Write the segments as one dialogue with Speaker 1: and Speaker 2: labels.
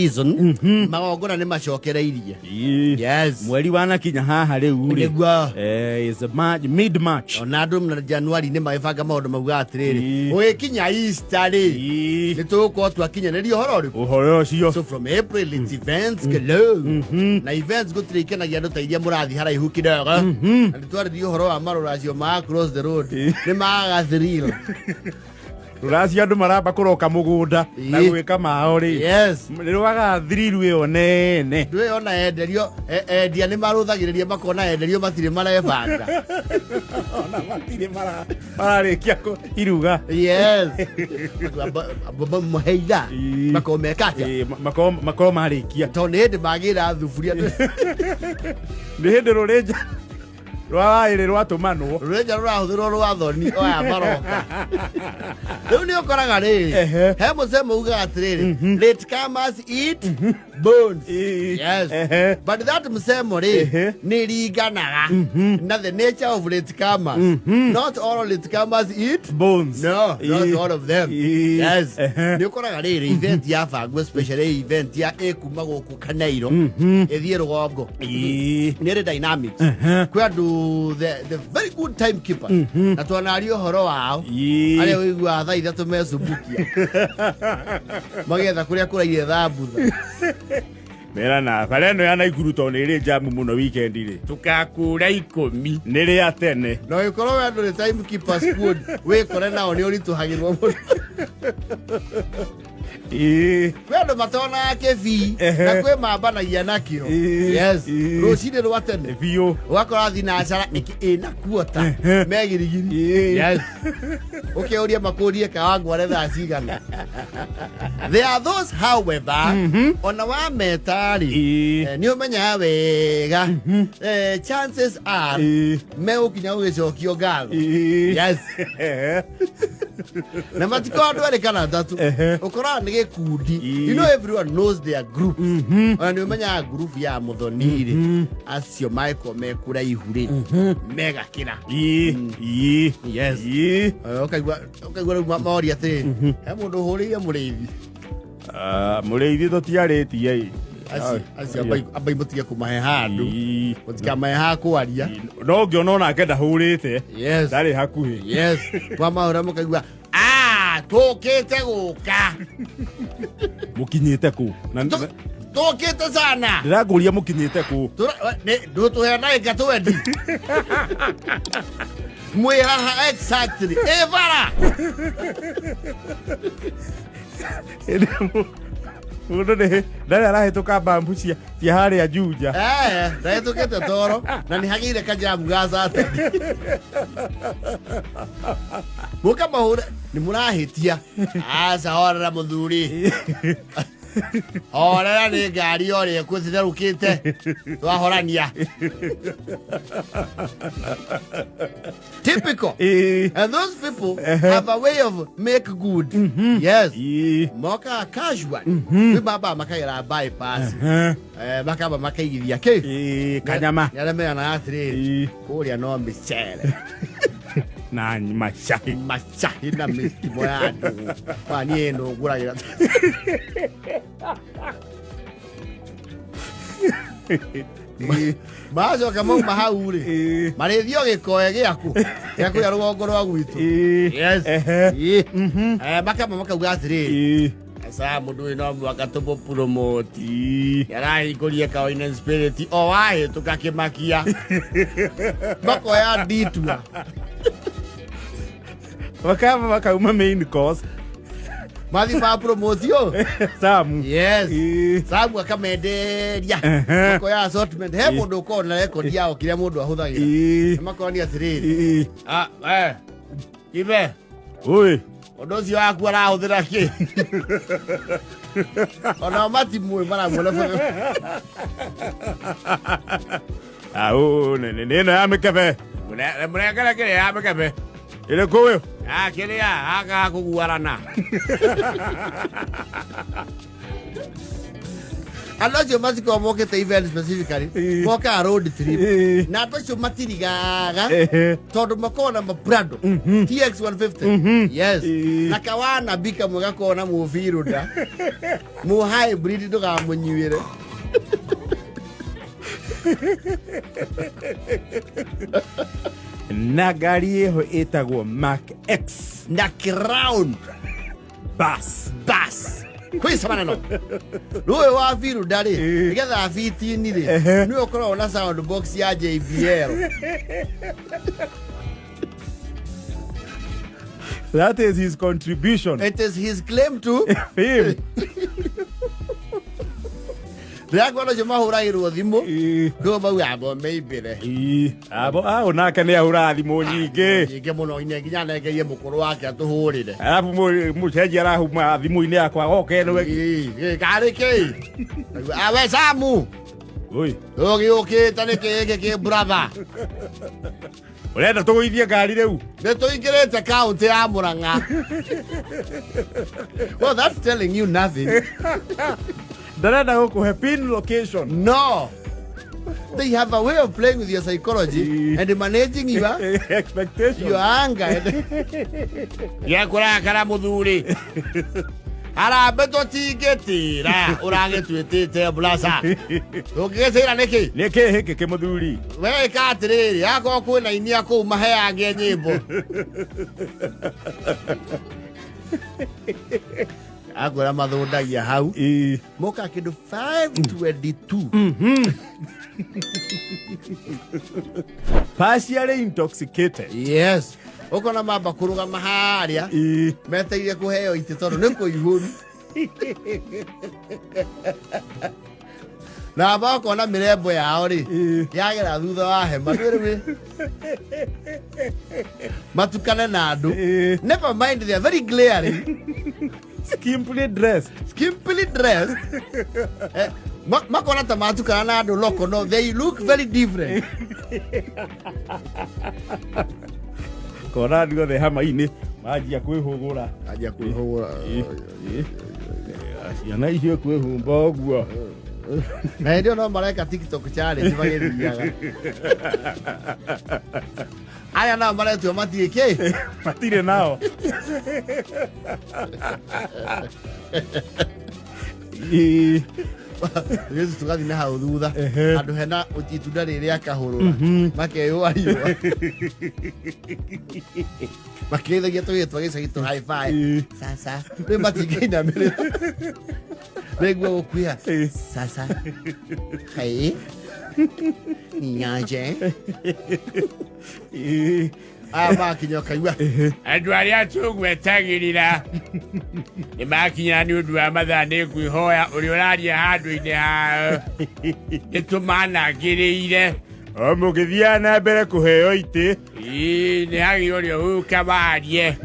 Speaker 1: Season magongona nĩ macokereirie. Yes.
Speaker 2: Mweri wanakinya haha rĩu rĩ.
Speaker 1: Nĩguo.
Speaker 2: Is March, mid March.
Speaker 1: Ona andũ na Januari nĩ magĩbanga maũndũ mauga atĩrĩrĩ,
Speaker 2: Ĩĩ.
Speaker 1: ũgĩkinya Easter rĩ,
Speaker 2: Ĩĩ.
Speaker 1: nĩ tũgũkorwo twakinyanĩria ũhoro ũrĩkũ.
Speaker 2: Ũhoro ũcio.
Speaker 1: So from April it's events galore. Na events gũtirĩ ikenagia andũ ta iria mũrathiĩ haraihu kidogo. Na nĩ twarĩria ũhoro wa marũracio ma across the road. Nĩ magaga thrill.
Speaker 2: Rũracio andũ maramba kũroka mũgũnda na
Speaker 1: Ĩĩ.
Speaker 2: gwĩka mao rĩ.
Speaker 1: Yes.
Speaker 2: Nĩ rwaga thiriru ĩyo nene.
Speaker 1: Ndũĩ ona enderio endia nĩ marũthagĩrĩria makona enderio matirĩ marebanga.
Speaker 2: Ona matirĩ mararĩkia iruga.
Speaker 1: Yes. Mũheitha
Speaker 2: Ĩĩ.
Speaker 1: makorwo meka atĩa?
Speaker 2: Ĩĩ, makorwo marĩkia.
Speaker 1: Tondũ nĩ hĩndĩ magĩra thuburia.
Speaker 2: Nĩ hĩndĩ rũrĩnja rwa waĩrĩ rwatũmanwo.
Speaker 1: Rũrĩnja rũrahũthĩrwo rwa thoni oya maroka. Rĩu nĩ ũkoraga rĩrĩ,
Speaker 2: Ehe.
Speaker 1: he mũcemo ugaga atĩrĩrĩ, late comers eat bones.
Speaker 2: Ĩĩ.
Speaker 1: Yes.
Speaker 2: Ehe.
Speaker 1: But that msemo rĩ,
Speaker 2: Ehe.
Speaker 1: nĩ ringanaga na the nature of late comers. Not all late comers eat
Speaker 2: Bones.
Speaker 1: No, not
Speaker 2: Ĩĩ.
Speaker 1: all of them.
Speaker 2: Ĩĩ.
Speaker 1: Yes.
Speaker 2: Ehe.
Speaker 1: Nĩ ũkoraga rĩrĩ event yabangwo, especially event ya ĩkuma gũkũ Kanairo ĩthiĩ rũgongo,
Speaker 2: Ĩĩ.
Speaker 1: nĩ ĩrĩ dynamics. Kwĩ andũ the very good timekeepers na twanaria ũhoro wao,
Speaker 2: Ĩĩ.
Speaker 1: arĩa ũiguaga thaa 3 mecumbukia magĩetha kũrĩa kũraire thambutha.
Speaker 2: Mera na bara ĩno ya Naikuru tondũ nĩ ĩrĩ jamu mũno weekend rĩ.
Speaker 3: Tũgakũra 10.
Speaker 2: Nĩ rĩa tene.
Speaker 1: Na ũgĩkorwo we andũ nĩ timekeepers squad, wĩkore nao nĩ ũritũhagĩrwo mũno.
Speaker 2: Ĩĩ.
Speaker 1: Kwĩ andũ matonaga kĩbii
Speaker 2: Ehe.
Speaker 1: na kwĩ mambanagia nakĩo.
Speaker 2: Ĩĩ.
Speaker 1: Yes.
Speaker 2: Ĩĩ.
Speaker 1: Rũcinĩ rwa tene
Speaker 2: Biũ.
Speaker 1: ũgakora thinacara ĩna kuota
Speaker 2: Ehe.
Speaker 1: megirigiri.
Speaker 2: Ĩĩ.
Speaker 1: Yes. Ũkĩũria makũrie kawangware thaa cigana. There are those, however, ona wameta rĩ,
Speaker 2: Ĩĩ.
Speaker 1: nĩ ũmenyaga wega, chances are
Speaker 2: Ĩĩ.
Speaker 1: megũkinya gũgĩcokio ngatho.
Speaker 2: Ĩĩ.
Speaker 1: Yes.
Speaker 2: Ehe.
Speaker 1: Na matikorwo andũ erĩ kana atatũ.
Speaker 2: Ehe.
Speaker 1: Ũkoraga nĩ gĩkundi.
Speaker 2: Ĩĩ.
Speaker 1: You know everyone knows their group. Ona nĩ ũmenyaga group ya mũthoni rĩ, acio mangĩkorwo me kũraihu rĩ, megakĩra.
Speaker 2: Ĩĩ. Ĩĩ.
Speaker 1: Yes.
Speaker 2: Ĩĩ.
Speaker 1: Ũkaigua rĩu moria atĩrĩ, he mũndũ ũhũrĩire mũrĩithi?
Speaker 2: Ah, mũrĩithi tũtiarĩtie ĩ.
Speaker 1: Acio ambai mũtige kũmahe handũ.
Speaker 2: Ĩĩ.
Speaker 1: Mũtikamahe ha kwaria.
Speaker 2: No ngĩona onake ndahũrĩte.
Speaker 1: Yes.
Speaker 2: Ndarĩ hakuhĩ.
Speaker 1: Yes. Mwamahũra mũkaigua, "Ah, tũkĩte gũka."
Speaker 2: Mũkinyĩte kũ?
Speaker 1: Tũkĩte sana.
Speaker 2: Ndĩrakũria mũkinyĩte kũ?
Speaker 1: Ndũtũhe ndagĩka 20. Mwĩ haha exactly. Ĩ bara.
Speaker 2: Mũndũ nĩ ndarĩ arahĩtũka mbambu cia harĩa Juja.
Speaker 1: Eh, ndahĩtũkĩte toro na nĩ hagĩire kajamu ga Saturday. Mũkamahũra nĩ mũrahĩtia. Aca, horera mũthuri. Horera, nĩ ngari orĩa kuo citherũkĩte. Twahorania. Typical.
Speaker 2: Ĩĩ.
Speaker 1: And those people have a way of make good. Yes.
Speaker 2: Ĩĩ.
Speaker 1: Mokaga casual. Rĩu mambaga makagera bypass.
Speaker 2: Ehe.
Speaker 1: Makamba makaigithia kĩ?
Speaker 2: Ĩĩ, kanyama.
Speaker 1: Nĩ arĩa meranaga atĩrĩrĩ,
Speaker 2: Ĩĩ.
Speaker 1: kũrĩa no mĩcere.
Speaker 2: Na macahi.
Speaker 1: Macahi na mĩkimo ya ndũgũ. Kwa niĩ ĩno ngũragĩra. Macoka mauma hau rĩ,
Speaker 2: Ĩĩ.
Speaker 1: marĩthiĩ o gĩkoe gĩaku gĩa kũrĩa rũgongo rwa gwitũ.
Speaker 2: Ĩĩ.
Speaker 1: Yes.
Speaker 2: Ehe.
Speaker 1: Ĩĩ. Makamba makauga atĩrĩrĩ,
Speaker 2: Ĩĩ.
Speaker 1: aca mũndũ ũyũ no mũhaka tũmũpromote.
Speaker 2: Ĩĩ.
Speaker 1: Nĩarahingũrie Kawaina Spirit o wahĩtũka kĩmakia makoya nditua.
Speaker 2: Makamba makauma main course.
Speaker 1: Mathi ma promotio.
Speaker 2: Samu.
Speaker 1: Yes.
Speaker 2: Ĩĩ.
Speaker 1: Samu akamenderia.
Speaker 2: Ehe.
Speaker 1: Makoya assortment he mũndũ ũkorwo na rekondi yao kĩrĩa mũndũ ahũthagĩra.
Speaker 2: Ĩĩ.
Speaker 1: Na makonia atĩrĩrĩ,
Speaker 2: Ĩĩ.
Speaker 1: "Ah, we ibe
Speaker 2: Oi.
Speaker 1: Ũndũ ũcio waku arahũthĩra kĩ?" Onao matimũĩ, maramuona.
Speaker 2: Au nĩ nĩ ĩno ya mĩkebe.
Speaker 3: Mũnengere kĩrĩa ya mĩkebe.
Speaker 2: Ĩrĩkũ ũyũ?
Speaker 3: Ah, kĩrĩa aka kũguarana.
Speaker 1: Andũ acio macikorwo mokĩte event specifically,
Speaker 2: Ĩĩ.
Speaker 1: mokaga road trip.
Speaker 2: Ĩĩ.
Speaker 1: Na andũ acio matirigaga
Speaker 2: Ehe.
Speaker 1: tondũ makoragwo na maprado TX 150, yes.
Speaker 2: Ĩĩ.
Speaker 1: Na kawana bi kamwe gakoragwo na mũbirũnda mũ hybrid, ndũkamũnyuĩre.
Speaker 2: Na ngari ĩho ĩtagwo Mark X
Speaker 1: na crown
Speaker 2: bus.
Speaker 1: Bas kwĩca maneno rũĩ wa birunda rĩ,
Speaker 2: Ĩĩ.
Speaker 1: nĩgetha bitini rĩ,
Speaker 2: Ehe.
Speaker 1: nĩwe ũkoragwo na sound box ya JBL.
Speaker 2: That is his contribution.
Speaker 1: It is his claim to
Speaker 2: fame.
Speaker 1: Rĩrĩa kuona ũcio mahũragĩrwo thimũ,
Speaker 2: Ĩĩ.
Speaker 1: kũo mauga abo meimbĩre.
Speaker 2: Ĩĩ. Abo au nake nĩ ahũra thimũ nyingĩ.
Speaker 1: Nyingĩ mũno, nginya anengerie mũkũrũ wake atũhũrĩre.
Speaker 2: Arabu mũcenji arahuma thimũ-inĩ yakwa goke nĩwe.
Speaker 1: Ĩĩ, karĩ kĩ awe Samu?
Speaker 2: Oi.
Speaker 1: Ũgĩũkĩte nĩ kĩ gĩkĩ kĩ brother?
Speaker 2: Ũrenda tũgũithie ngari rĩu?
Speaker 1: Nĩ tũingĩrĩte kaũntĩ ya Mũrang'a. Well, that's telling you nothing.
Speaker 2: Ndarenda gũkũhe pin location.
Speaker 1: No, they have a way of playing with your psychology
Speaker 2: Ĩĩ.
Speaker 1: and managing your
Speaker 2: expectation,
Speaker 1: your anger and
Speaker 3: Gekũrakara mũthuri.
Speaker 1: Harambe tũtingĩtĩra ũragĩtuĩtĩte blasa, tũngĩgĩcĩra nĩkĩ?
Speaker 2: Nĩ kĩ hĩkĩ kĩ mũthuri?
Speaker 1: Weka atĩrĩrĩ, akorwo kwĩna inia kũu maheange nyĩmbo akwĩra mathũndagia hau.
Speaker 2: Ĩĩ.
Speaker 1: Moka kĩndũ 522.
Speaker 2: Partially intoxicated.
Speaker 1: Yes, ũkona mamba kũrũgama harĩa
Speaker 2: Ĩĩ.
Speaker 1: meteire kũheo itĩ tondũ nĩ kũihũru, na makona mĩrembo yao rĩ,
Speaker 2: Ĩĩ.
Speaker 1: yagera thutha wa hema ndwĩrĩ matukane na andũ.
Speaker 2: Ĩĩ.
Speaker 1: Never mind, they are very glaring.
Speaker 2: Skimpily dressed.
Speaker 1: Skimpily dressed. Makona ta matukana na andũ loko, no they look very different.
Speaker 2: Kona andũ othe hama-inĩ manjia kwĩhũgũra.
Speaker 1: Anjia kwĩhũgũra.
Speaker 2: Ĩĩ. Ĩĩ. Ciana icio kwĩhumba ũguo.
Speaker 1: Na hĩndĩ ĩyo no mareka TikTok challenge magĩthiaga, aya nao maretua matirĩ kĩ.
Speaker 2: Matirĩ nao. Ĩĩ.
Speaker 1: Yesu tũgathiĩ na hau thutha.
Speaker 2: Ehe.
Speaker 1: Handũ hena itunda rĩrĩa akahũrũra makeyũa riũa makĩgeithagia tũgĩtwa twa gĩcagi tũ high five.
Speaker 2: Ĩĩ.
Speaker 1: Sasa rĩu matingĩinamĩrĩra nĩguo gũkuiha.
Speaker 2: Ĩĩ.
Speaker 1: Sasa hey nyaje.
Speaker 2: Ĩĩ.
Speaker 1: Aya makinya ũkaigua.
Speaker 3: Andũ arĩa tũgwetagĩrĩra nĩ makinya nĩ ũndũ wa mathaa, nĩ ngwĩhoya ũrĩa ũraria handũ-inĩ hao nĩ tũmanangĩrĩire.
Speaker 2: O mũgĩthiaga na mbere kũheo itĩ.
Speaker 3: Ĩĩ, nĩ hagĩ ũrĩa ũka warie.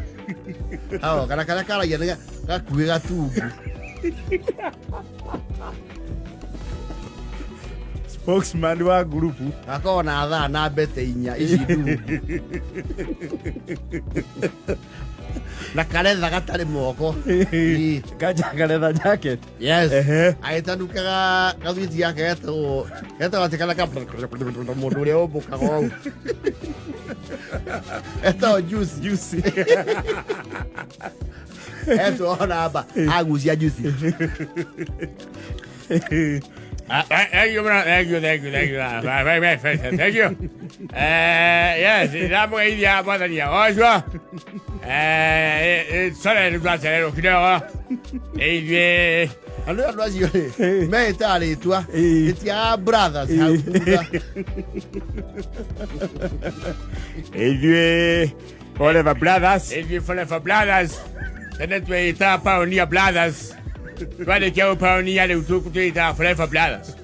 Speaker 1: Hao kana karĩa karagia nĩ gakuhĩ gatungu.
Speaker 2: Spokesman wa ngurubu.
Speaker 1: Gakoragwo na thaa na mbete inya ici ndungu na karetha gatarĩ moko. Ĩĩ.
Speaker 2: Karetha jacket.
Speaker 1: Yes.
Speaker 2: Ehe.
Speaker 1: Agĩtanukaga gathuiti gake getagwo getagwo atĩ kana ka mũndũ ũrĩa ũmbũkaga ũũ etagwo juice.
Speaker 2: Juicy.
Speaker 1: Etwo namba agucia juice.
Speaker 3: Thank you, brother. Thank you, thank you, thank you. Very, very, very, thank you. Yes, ndamũgeithia mwathani agocwo. Sorry, nĩ twacererwo kidogo. Nĩ ithuĩ.
Speaker 1: Andũ acio rĩ meĩtaga rĩtwa
Speaker 2: Ĩĩ.
Speaker 1: ĩtiaga brothers hau thutha.
Speaker 2: Ithuĩ Forever Brothers.
Speaker 3: Ithuĩ Forever Brothers. Tene twĩtaga Pioneer Brothers. Twarĩkia ũpioneer rĩu twĩtaga Forever Brothers.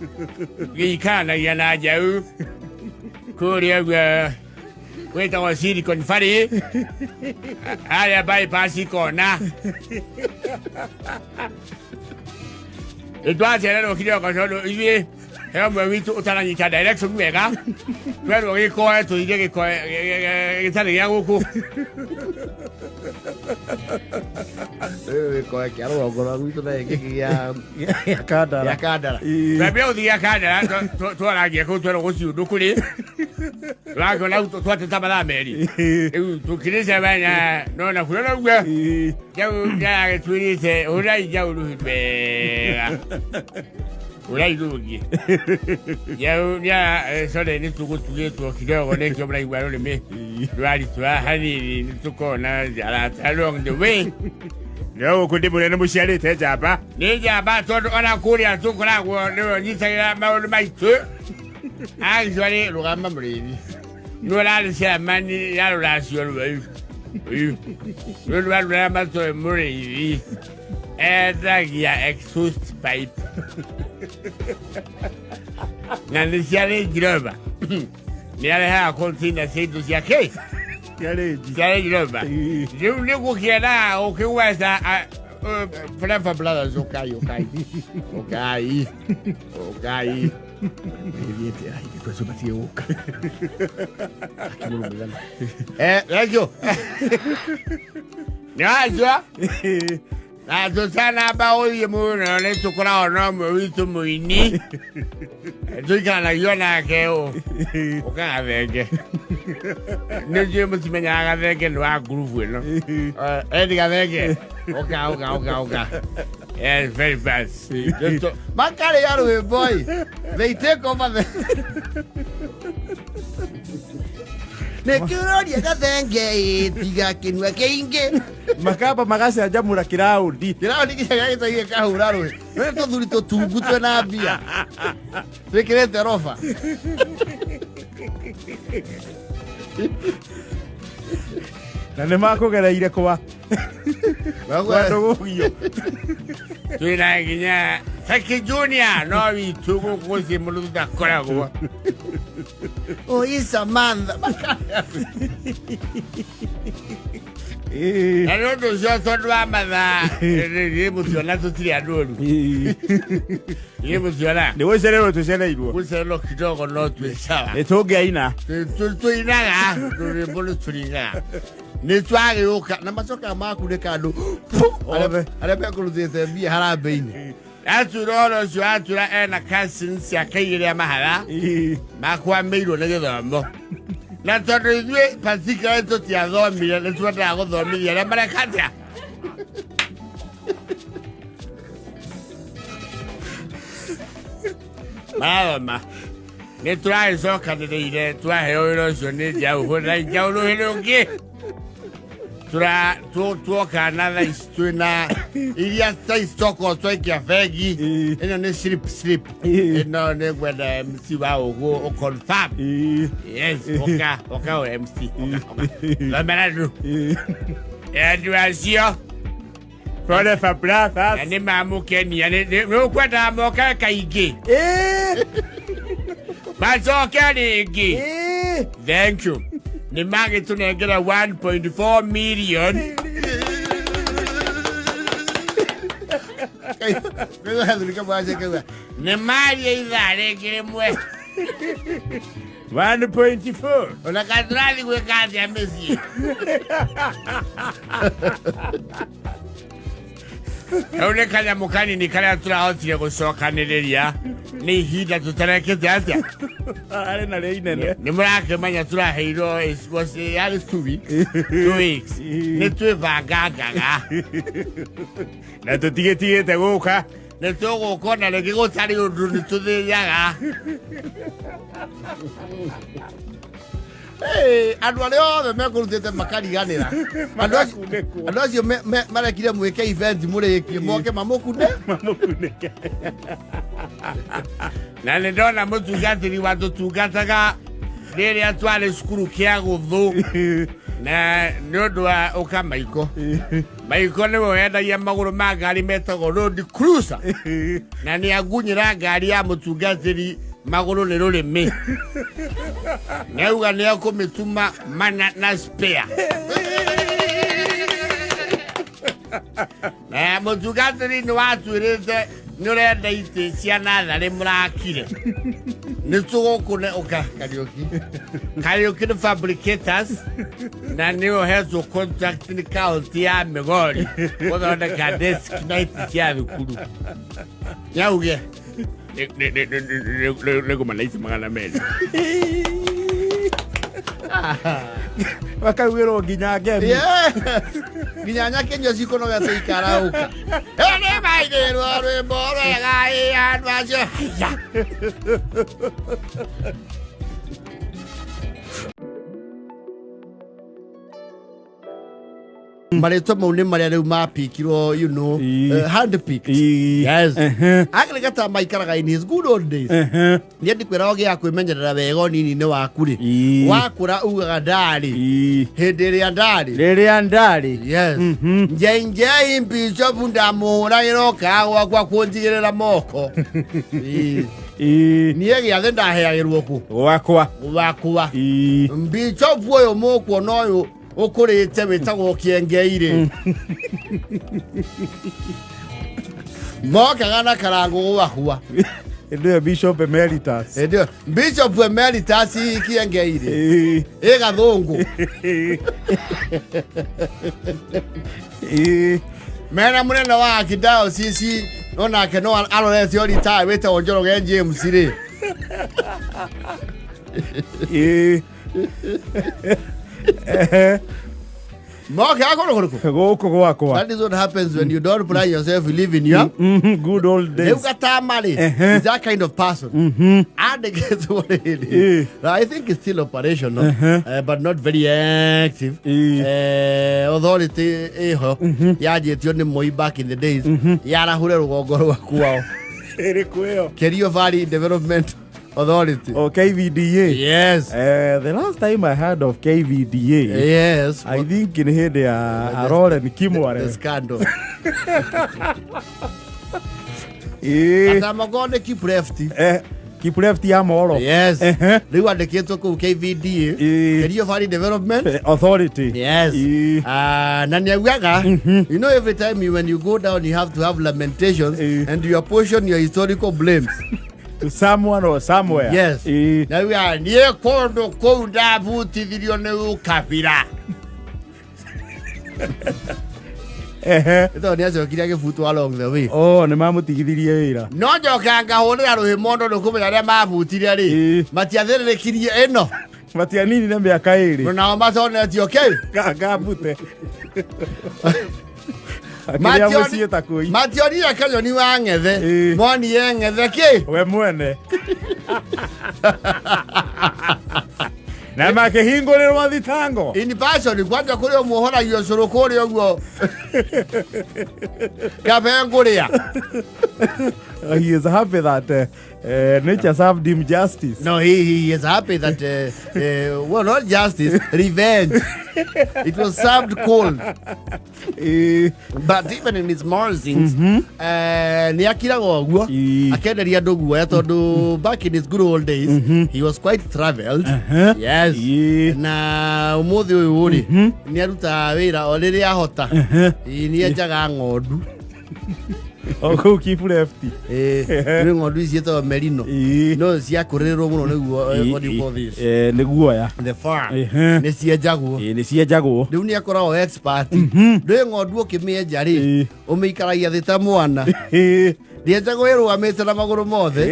Speaker 3: Gĩikaranagia na njaũ kũrĩa ũguo gwĩtagwo Silicon Valley harĩa bypass kona. Nĩ twacererwo kidogo tondũ ithuĩ He ũmwe witũ ũtaranyita direction wega. Twerwo gĩkoe tũige gĩkoe gĩtarĩ gĩa gũkũ.
Speaker 1: Gĩkoe kĩa rũgongo rwa gwitũ na gĩkĩ gĩa
Speaker 4: Gĩa Kandara.
Speaker 1: Gĩa Kandara.
Speaker 3: Twambia gũthiĩ Kandara twarangia kũu twerwo gũciũndũ kũrĩ. Tũrakĩona twateta mathaa merĩ. Rĩu tũkĩrĩcemania no na kuo noguo. Njaũ ndaragĩtwĩrĩte ũrai njaũ rũhi wega. Ũrai rũngĩ. Njaũ nĩa sorry nĩ tũgũtugĩtwo kidogo nĩkĩo mũraigua rũrĩmĩ rwaritũha hanini nĩ tũkona arata along the way.
Speaker 2: No gũkũ ndĩ mũnene mũciarĩte njamba.
Speaker 3: Nĩ njamba tondũ ona kũrĩa tũkoragwo nĩwe ũnyitagĩra maũndũ maitũ. Actually rũgama mũrĩithi. Nĩ ũrarĩ chairman ya rũracio rũu. Rũu rwa rũrĩa matoĩ mũrĩithi endagia exhaust pipe. Na nĩ cia Range Rover. Nĩ arehaga container cia indo ciake
Speaker 2: Cia Range.
Speaker 3: Cia Range Rover. Rĩu nĩ gũkĩendaga gũkĩgweta Forever Brothers ũkai ũkai ũkai ũkai Thiĩte ai kwa sababu tie gũka. Akimuru mũigana. Thank you. Nĩ wajua na tũtanamba gũthiĩ mũno nĩ tũkoragwo na ũmwe witũ mũini tũikaranagia nake ũ ũka gathenge nĩ njũĩ mũtimenyaga gathenge nĩ wa ngurubu ĩno. Eddie gathenge ũka ũka ũka ũka. Yes, very fast.
Speaker 1: Makarĩa rwĩmbo ĩ they take over the nĩkĩroria gathenge ĩ tiga kĩnua kĩingĩ.
Speaker 2: Makamba magacanjamũra kĩraũndi.
Speaker 1: Kĩraũndi gĩcaga gĩtagie kahũra rũĩ nĩ tũthuri tũtungu twĩna mbia twĩkĩrĩte roba.
Speaker 2: Na nĩ makũgereire kwa kwa ndũgũgio.
Speaker 3: Twĩna nginya Saki Junior no witũ gũkũ gũciĩ mũndũ tũtakoragwo.
Speaker 1: Oi Samantha.
Speaker 3: Na nĩ ũndũ ũcio tondũ wa mathaa nĩ mũtiona tũtirĩ andũ oru nĩ mũtiona.
Speaker 2: Nĩ gũcererwo tũcereirwo.
Speaker 3: Gũcererwo kidogo no twĩ sawa.
Speaker 2: Nĩ tũngĩaina.
Speaker 3: Tũinaga rwĩmbo nĩ tũrinaga
Speaker 1: nĩ twagĩũka na macokaga makunĩka andũ
Speaker 2: Othe.
Speaker 1: Arĩa mekũrutĩte mbia harambĩ-inĩ.
Speaker 3: Atura ũhoro ũcio atura ena cousins ciake igĩrĩ a mahatha makwamĩirwo nĩ gĩthomo na tondũ ithuĩ particularly tũtiathomire nĩ twendaga gũthomithia arĩa mareka atĩa marathoma nĩ tũragĩcokanĩrĩire twaheo wĩra ũcio nĩ njaũ hũra njaũ rũhĩ rũngĩ. Tuoka na thaa ici twĩna iria thaa ici tokorwo twaikia bengi ĩno nĩ slip slip ĩno nĩ ngwenda MC wa ũguo ũconfirm. Yes, ũka ũka o MC ũka ũka thomera ndũ andũ acio.
Speaker 2: Forever
Speaker 3: na
Speaker 2: Brothers.
Speaker 3: Nĩ mamũkenia nĩ ũkwendaga moke kaingĩ macoke rĩngĩ. Thank you. Nĩ magĩtũnengera 1.4 million.
Speaker 1: Kaigua gathuri kamwe gacoke kauga,
Speaker 3: nĩ maria ithaa rĩngĩ rĩmwe.
Speaker 2: 1.4.
Speaker 3: Ona katũrathi gwĩka atĩa mĩciĩ kau nĩ kanyamũ kanini karĩa tũrahotire gũcokanĩrĩria nĩ ihinda tũtarekĩte atĩa.
Speaker 2: Arĩ na rĩa inene.
Speaker 3: Nĩ mũrakĩmenya tũraheirwo was yarĩ 2 weeks, 2 weeks nĩ twĩbangangaga.
Speaker 2: Na tũtigĩtigĩte gũka.
Speaker 3: Nĩ tũgũka ona rĩngĩ gũtarĩ ũndũ nĩ tũthĩaga.
Speaker 1: "Hey, andũ arĩa othe mekũrutĩte makariganĩra andũ acio.
Speaker 2: Magakunĩkwo.
Speaker 1: Andũ acio marekire mwĩke event mũrĩkie moke mamũkunde.
Speaker 2: Mamũkunĩke.
Speaker 3: Na nĩ ndona mũtungatĩri wa tũtungataga rĩrĩa twarĩ cukuru kĩa gũthũ na nĩ ũndũ wa ũka maiko maiko nĩwe wendagia magũrũ ma ngari metagwo road cruiser na nĩ angunyĩra ngari ya mũtungatĩri magũrũ nĩ rũrĩmĩ nĩ auga nĩ ekũmĩtuma mana na spare na mũtungatĩri nĩ watuĩrĩte.
Speaker 1: Nĩ ũrenda itĩ cia natharĩ mũrakire nĩ tũgũkũne ũka Kariũki. Kariũki nĩ fabricators na nĩ ũhetwo contract nĩ kaunti ya Migori gũthondeka desk na itĩ cia thukuru. Nyauge.
Speaker 2: Nĩ na itĩ 200. Makaugĩrwo nginya ngemi.
Speaker 1: Yes. Nginya nyakenyo cikonoga cikarauka. Ene maigĩrwo rwĩmbo rwega ĩ andũ acio. Haiya. Marĩtwa mau nĩ marĩa rĩu mapikirwo hand picked. Yes. Agĩrĩ maikaraga in his good old days. Niĩ ndikwĩra ũgĩa kwĩmenyerera wega ũnini-inĩ waku rĩ. Wakũra ugaga ndarĩ. Hĩndĩ ĩrĩa ndarĩ.
Speaker 2: Rĩrĩa ndarĩ.
Speaker 1: Yes. Njenjei bishopu ndamũhũragĩra ũkaga gwakwa kũnjigĩrĩra moko. Ĩĩ. Niĩ gĩathĩ ndaheagĩrwo kũ?
Speaker 2: Gwakwa.
Speaker 1: Gwakwa. Bishopu ũyũ mũkuona ũyũ ũkũrĩte wĩtagwo kĩengei rĩ. Mokaga na karangũ gwakwa.
Speaker 2: Hĩndĩ ĩyo Bishop Emeritus.
Speaker 1: Hĩndĩ ĩyo Bishop Emeritus kĩengei rĩ. Ĩ gathũngũ. Mena mũnene wa archdiocese onake no arorete o retire wĩtagwo Njoroge James rĩ. Moke akũrũ kũrĩkũ?
Speaker 2: Gũkũ gwakwa.
Speaker 1: That is what happens when you don't plan yourself, you live in your
Speaker 2: Good old days.
Speaker 1: Rĩu Gatama rĩ is that kind of person. Andĩkĩtwo rĩrĩ. I think it's still operational, but not very active. Authority ĩho yanjĩtio nĩ Moi back in the days yarahũre rũgongo rwa kwao.
Speaker 2: Ĩrĩkũ ĩyo?
Speaker 1: Kerio Valley Development Authority.
Speaker 2: O KVDA.
Speaker 1: Yes.
Speaker 2: The last time I heard of KVDA, I think nĩ hĩndĩ ya Aroren
Speaker 1: The
Speaker 2: Kimware.
Speaker 1: scandal. Gatama ko nĩ keep left.
Speaker 2: Keep left ya Moro.
Speaker 1: Yes. Rĩu andĩkĩtwo kũu KVDA. Kerio Valley Development
Speaker 2: Authority.
Speaker 1: Yes. Na nĩaugaga, you know, every time you, when you go down, you have to have lamentations and you apportion your historical blames
Speaker 2: To someone or somewhere.
Speaker 1: Yes. Na augaga niĩ kũndũ kũu ndabutithirio nĩ ũkabira. Tondũ nĩacokire agĩbutwo along the way.
Speaker 2: Oh, nĩ mamũtigithirie wĩra.
Speaker 1: No njoka ngahũrĩra rũhĩ mondo nĩ kũmenya arĩa mabutire rĩ matiathĩrĩrĩkirie ĩno.
Speaker 2: Matianinire mĩaka 2.
Speaker 1: Nao matonetio kĩ.
Speaker 2: Ngambute. Akĩrĩa mũciĩ ta kũi.
Speaker 1: Mationire kanyoni wa ng'ethe. Monire ng'ethe kĩ.
Speaker 2: We mwene. Na makĩhingũrĩrwo thitango.
Speaker 1: In person kwanja kũrĩ ũmwe ũhoragio ũcũrũ kũrĩa ũguo kabe ngũrĩa.
Speaker 2: He is happy that nature served him justice.
Speaker 1: No, he is happy that, well, not justice, revenge. It was served cold. But even in his musings, nĩ akiraga ũguo akenderia andũ guoya tondũ back in his good old days, he was quite traveled. Yes. Na ũmũthĩ ũyũ rĩ, nĩ arutaga wĩra o rĩrĩa ahota. Ĩ, nĩ enjaga ng'ondu.
Speaker 2: O kũu keep left.
Speaker 1: Nĩ ng'ondu ici ciĩtagwo merino. No ciakũrĩrwo mũno nĩguo, what do you call this?
Speaker 2: Nĩ guoya.
Speaker 1: The fur. Nĩ cienjagwo.
Speaker 2: Nĩ cienjagwo.
Speaker 1: Rĩu nĩ akoragwo expert. Ndũĩ ng'ondu ũkĩmĩenja rĩ, ũmĩikaragia thĩ ta mwana. Ndĩenjagwo ĩrũgamĩte na magũrũ mothe.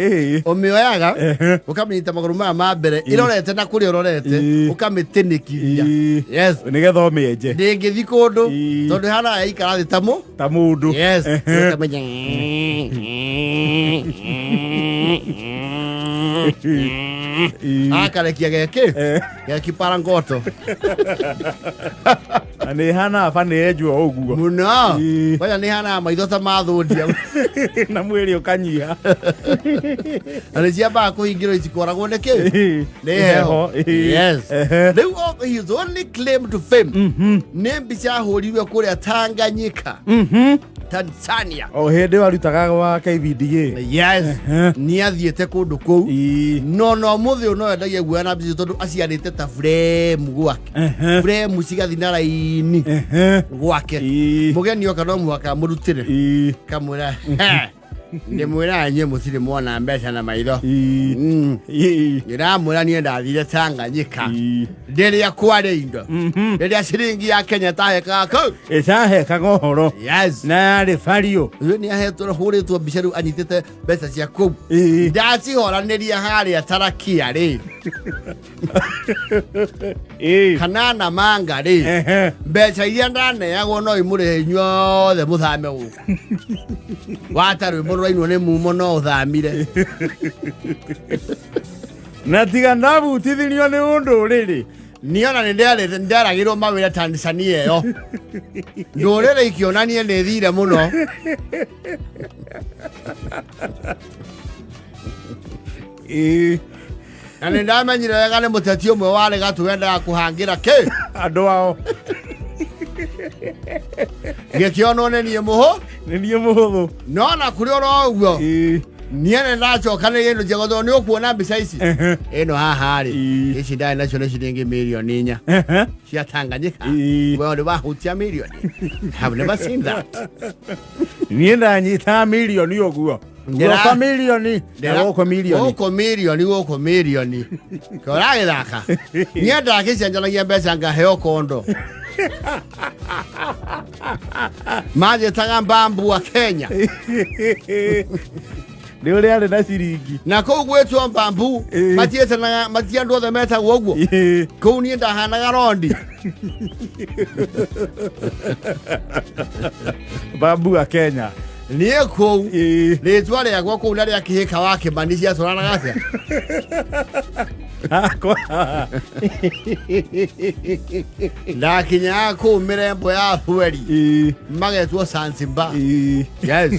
Speaker 1: Ũmĩoyaga ũkamĩnyita magũrũ maya ma mbere ĩrorete na kũrĩa ũrorete ũkamĩtĩnĩkithia. Yes.
Speaker 2: Nĩgetha ũmĩenje.
Speaker 1: Ndĩngĩthi kũndũ tondũ ĩhana yaikara thĩ ta mũ
Speaker 2: ta mũndũ.
Speaker 1: Yes. Ũkamenya. Akarekia geki gekipara ngoto.
Speaker 2: Na nĩ ĩhana ba nĩ yenjwo ũguo.
Speaker 1: Mũno. Kwanja nĩ hanaga maitho ta mathũndia.
Speaker 2: Na mwĩrĩ ũkanyiha.
Speaker 1: Na nĩ ciambaga kũhingĩrwo itikoragwo nĩ kĩ nĩ heho. Yes. Rĩu his only claim to fame nĩ mbica ahũrirwe kũrĩa Tanganyika, Tanzania.
Speaker 2: O hĩndĩ ĩyo arutaga gwa KVDA.
Speaker 1: Yes, nĩ athiĩte kũndũ kũu no mũthĩ ũyũ no endagia guoya na mbica tondũ aciarĩte ta frame gwake, frame cigathiĩ na raini gwake. Mũgeni oka no mũhaka amũrutĩre kamwĩra, "He, Ndĩmwĩraga inyuĩ mũtirĩ mwona mbeca na maitho.
Speaker 2: Ii. Ii.
Speaker 1: Ndĩramwĩra niĩ ndathire Tanganyika
Speaker 2: Ii.
Speaker 1: rĩrĩa kwarĩ indo, rĩrĩa ciringi ya Kenya tahekaga kũu.
Speaker 2: Ĩtahekaga ũhoro.
Speaker 1: Yes.
Speaker 2: Na yarĩ bario.
Speaker 1: Rĩu nĩ ahetwo hũrĩtwo mbica rĩu anyitĩte mbeca cia kũu.
Speaker 2: Ii.
Speaker 1: Ndacihoranĩria harĩa tarakia rĩ
Speaker 2: Ii.
Speaker 1: kana Namanga rĩ, mbeca iria ndaneagwo no imũrĩhe inyuothe mũthame gũkũ. Wata rwĩmbo rũrainwo nĩ mumo no ũthamire.
Speaker 2: Na tiga ndabutithirio nĩ ũndũrĩrĩ.
Speaker 1: Niĩ ona nĩ nderagĩrwo mawĩra Tanzania ĩyo, ndũrĩrĩ ikĩonanie nĩ thire mũno.
Speaker 2: Ii.
Speaker 1: Na nĩ ndamenyire wega nĩ mũteti ũmwe warĩ gatũ wendaga kũhangĩra kĩ
Speaker 2: andũ ao.
Speaker 1: Gĩkĩonwo nĩ niĩ mũhũ.
Speaker 2: Nĩ niĩ mũhũthũ.
Speaker 1: No na kũrĩ oro ũguo,
Speaker 2: Ii.
Speaker 1: niĩ nĩ ndacokanĩria indo ciakwa tondũ nĩ ũkuona mbica ici ĩno haha rĩ, ici ndarĩ nacio nĩ ciringi mirioni 4 cia Tanganyika. We ũrĩ wahutia mirioni? Have never seen that.
Speaker 2: Niĩ ndanyitaga mirioni ũguo. Gũkũ mirioni na gũkũ mirioni.
Speaker 1: Gũkũ mirioni, gũkũ mirioni ũragĩthaka. Niĩ ndakĩcenjanagia mbeca ngaheo kondo manjĩtaga mbambu wa Kenya.
Speaker 2: Nĩ ũrĩa arĩ na ciringi.
Speaker 1: Na kũu gwĩtwo mbambu, matiĩtanaga mati andũ othe metagwo ũguo. Kũu niĩ ndahanaga rondi.
Speaker 2: Bambu wa Kenya.
Speaker 1: Niĩ kũu rĩtwa rĩakwa kũu na rĩa kĩhĩka wa Kĩmani ciatwaranaga atĩa?
Speaker 2: Hakwa.
Speaker 1: Ndakinyaga kũu mĩrembo ya bweri magetwo Zanzibar. Yes.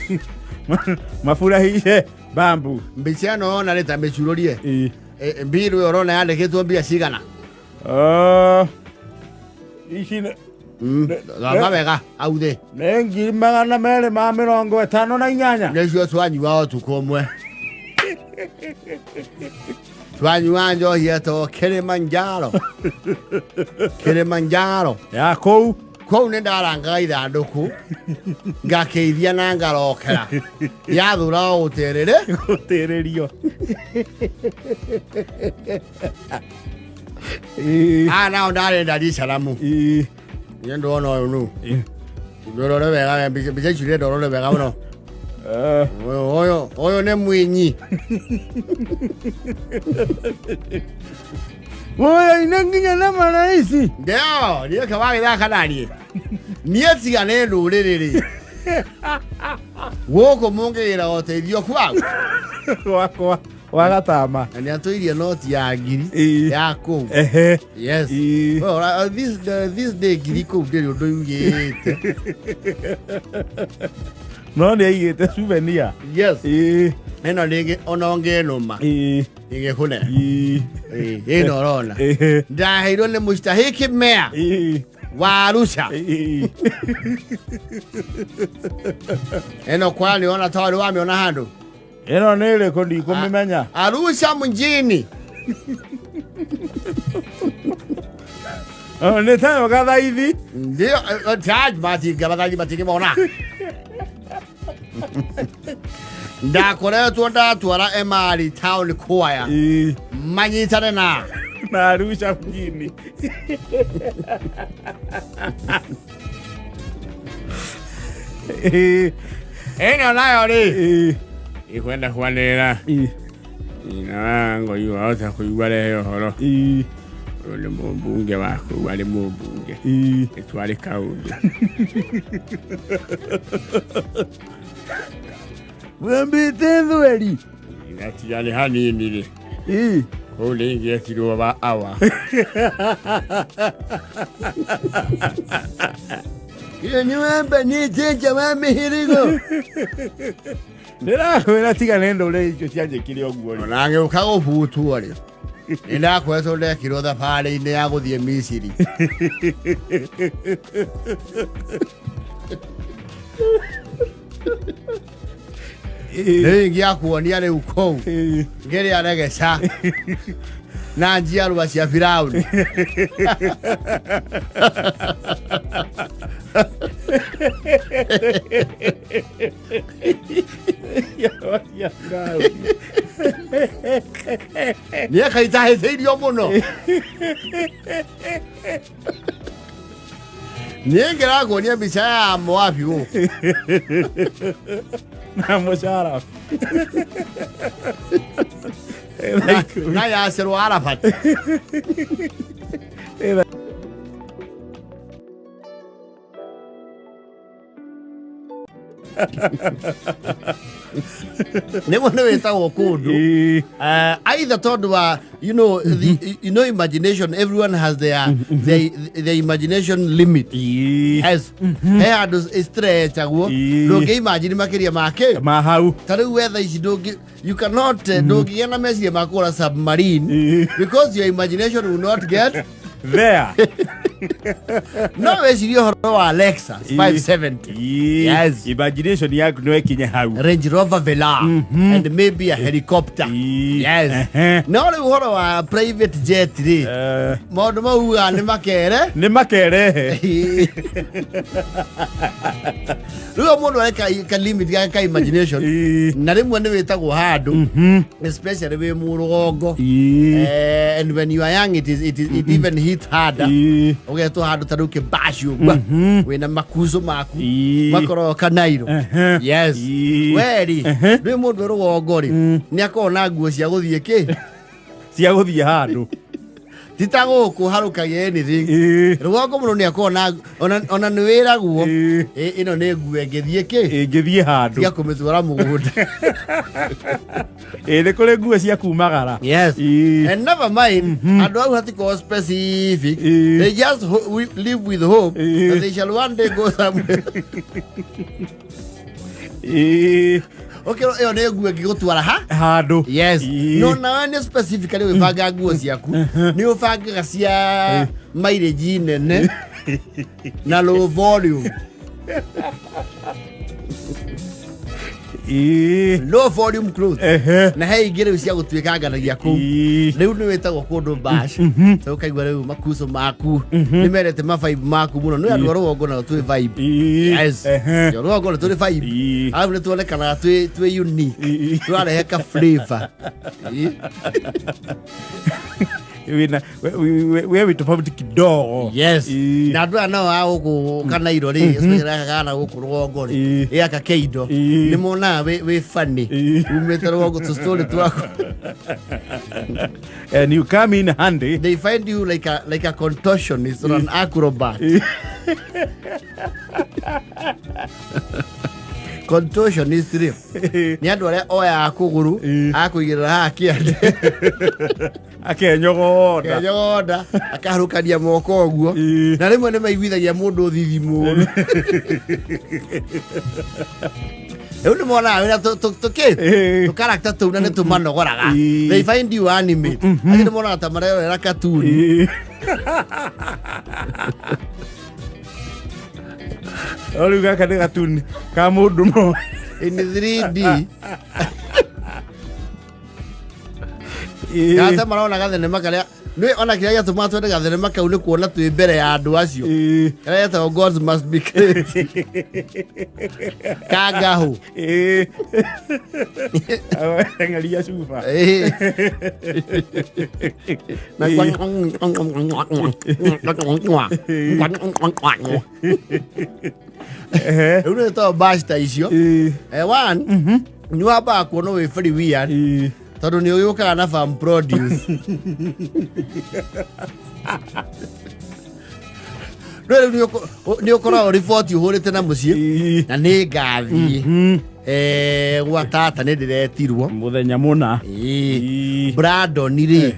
Speaker 2: Mafurahishe bambu.
Speaker 1: Mbica ĩno yona rĩ ta mĩcurũrie. Mbiru ĩyo ũrona yandĩkĩtwo mbia cigana?
Speaker 2: Ah, ici
Speaker 1: Thoma wega au thĩ.
Speaker 2: Nĩ 258,000.
Speaker 1: Nĩcio twanyua ũtukũ ũmwe, twanyua njohi etagwo Kilimanjaro, Kilimanjaro.
Speaker 2: Ya kũu.
Speaker 1: Kũu nĩ ndarangaga ithandũkũ ngakĩithia na ngarokera yathura o gũtĩrĩrĩ.
Speaker 2: Gũtĩrĩrio.
Speaker 1: Aya nao ndarĩ Dar es Salaam. Niĩ ndona ũyũ nũ ndũrore wega we, mbica ici ndĩrenda ũrore wega mũno. Ũyũ ũyũ ũyũ nĩ Mwinyi.
Speaker 2: Ũyũ nginya na maraici.
Speaker 1: Ndio niĩ ke wagĩthaka naniĩ niĩ tiga nĩ ndũrĩrĩ rĩ gũkũ mũngĩgĩra ũteithio kwau.
Speaker 2: Wakwa wa gatama.
Speaker 1: Na nĩ atũirie noti ya ngiri ya kũu. Yes. Well, this day ngiri kũu ndĩrĩ ũndũ yugĩte.
Speaker 2: No nĩ aigĩte souvenir.
Speaker 1: Yes. Ĩno rĩngĩ ona ũngĩnũma ingĩkũne. Ĩno ũrona ndaheirwo nĩ mũstahiki mea wa Arusha. Ĩno kwani ona twarĩ wamĩona handũ?
Speaker 2: Ĩno nĩ ĩrĩkũ? Ndikũmĩmenya.
Speaker 1: Arusha mjini.
Speaker 2: Oh, nĩ tayo gathaithi.
Speaker 1: Ndio taj matinga bathaithi matingĩmona. Ndakoretwo ndatwara Emali town choir manyitane na
Speaker 2: na Arusha mjini.
Speaker 1: Ĩno nayo rĩ ikwenda kwanĩrĩra nyina wa ngoi wahota kũigua rehe ũhoro. Ũyũ nĩ mũmbunge wa kũu, arĩ mũmbunge nĩ twarĩ kaũndũ.
Speaker 2: Wambĩte thweri.
Speaker 3: Natiga nĩ hanini rĩ kũu nĩ ingĩetirwo wa awa.
Speaker 1: Iyo nĩ wamba nĩ njenja wa mĩhĩrĩgo.
Speaker 2: Ndĩrakwĩra tiga nĩ ndũrĩrĩ icio cianjĩkire ũguo rĩ.
Speaker 1: Ona ngĩũka gũbutwo rĩ, nĩ ndakoretwo ndekirwo thabarĩ-inĩ ya gũthiĩ Misiri. Rĩu ingĩakuonia rĩu kũu ngĩrĩa regeca na njiarwa cia Firauni. Nĩ akaitahĩtĩirio mũno. Niĩ ngĩrakuonia mbica ya Moabi gũkũ.
Speaker 2: Na mũcara.
Speaker 1: Na Yasser Arafat. Nĩguo nĩ wĩtagwo kũndũ. Either tondũ wa the, imagination, everyone has their imagination limit. Yes, he handũ stretchagwo. Ndũngĩ imagine makĩria make
Speaker 2: ma hau.
Speaker 1: Ta rĩu wetha ici ndũngĩ, you cannot, ndũngĩgĩa na meciria ma kũgũra submarine because your imagination will not get
Speaker 2: there.
Speaker 1: No wecirie ũhoro wa Lexus 570. Yes.
Speaker 2: Imagination yaku no ĩkinye hau.
Speaker 1: Range Rover Velar and maybe a helicopter. Yes. No rĩu ũhoro wa private jet rĩ, maũndũ mau ugaga nĩ makere.
Speaker 2: Nĩ makerehe.
Speaker 1: Rĩu o mũndũ areka ka limit gake ka imagination. Na rĩmwe nĩ wĩtagwo handũ, especially wĩ mũrũgongo. And when you are young, it even hit harder. Ũgetwo handũ ta rĩu kĩbaci ũguo wĩna makuco maku makoragwo kanairo. Yes. We rĩ, ndwĩ mũndũ wĩ rũgongo rĩ, nĩ akoragwo na nguo cia gũthiĩ kĩ
Speaker 2: cia gũthiĩ handũ.
Speaker 1: Ti ta gũkũ harũkagia anything. Rũgongo mũndũ nĩ akoragwo na ona nĩ wĩragwo, "Ĩ, ĩno nĩ nguo ĩngĩthiĩ kĩ
Speaker 2: ĩngĩthiĩ handũ."
Speaker 1: Tiga kũmĩtwara mũgũnda.
Speaker 2: Ĩ, nĩ kũrĩ nguo cia kumagara.
Speaker 1: Yes. And never mind, andũ au hatikorwo specific. They just live with hope that they shall one day go somewhere. Okay, ĩyo nĩ nguo ĩngĩgũtwara ha
Speaker 2: handũ.
Speaker 1: Yes. No nawe nĩ specifically ũgĩbanga nguo ciaku, nĩ ũbangaga cia mileage nene na low volume. Low volume clothes. Na he ingĩ rĩu cia gũtuĩkanganagia kũu. Rĩu nĩ wĩtagwo kũndũ bash, so ũkaigua rĩu makuco maku nĩ mendete ma vibe maku mũno. Nĩ andũ a rũgongo nao twĩ vibe. Yes. Rũgongo nĩ tũrĩ vibe. Arabu nĩ tuonekanaga twĩ unique. Tũrarehe ka flavor.
Speaker 2: Wĩna we wĩ tofauti kidogo.
Speaker 1: Yes. Na andũ aya nao a gũkũ kanairo rĩ, especially gaka kana gũkũ rũgongo rĩ, gaka keindo, nĩ monaga wĩ funny. Umĩte rũgongo, tũ story twaku.
Speaker 2: And you come in handy.
Speaker 1: They find you like a contortionist or an acrobat. Contortionist rĩ, nĩ andũ arĩa oyaga kũgũrũ akũigĩrĩra haha kĩande,
Speaker 2: akenyogonda.
Speaker 1: Kenyogonda, akaharũkania moko ũguo. Na rĩmwe nĩ maiguithagia mũndũ thithi mũru. Rĩu nĩ monaga wĩra tũkĩ tũkarakta tũu na nĩ tũmanogoraga. They find you animate. Acio nĩ monaga ta marerorera katuni.
Speaker 2: No rĩu gaka nĩ gatuni ka mũndũ mo
Speaker 1: in 3D. Gata marona gathenema karĩa nĩ ona kĩrĩa gĩatũmaga twende gathenema kau nĩ kuona twĩ mbere ya andũ acio. Karĩa getagwo Gods Must Be Crazy kangahu.
Speaker 2: Ng'aria cuba.
Speaker 1: Na rĩu nĩ to bash ta icio. One nĩ wambaga kuona wĩ very weird tondũ nĩ ũgĩũkaga na farm produce. No rĩu nĩ ũkoragwo riboti ũhũrĩte na mũciĩ na nĩ ngathiĩ gwa tata, nĩ ndĩretirwo
Speaker 2: mũthenya mũna.
Speaker 1: Brandon rĩ,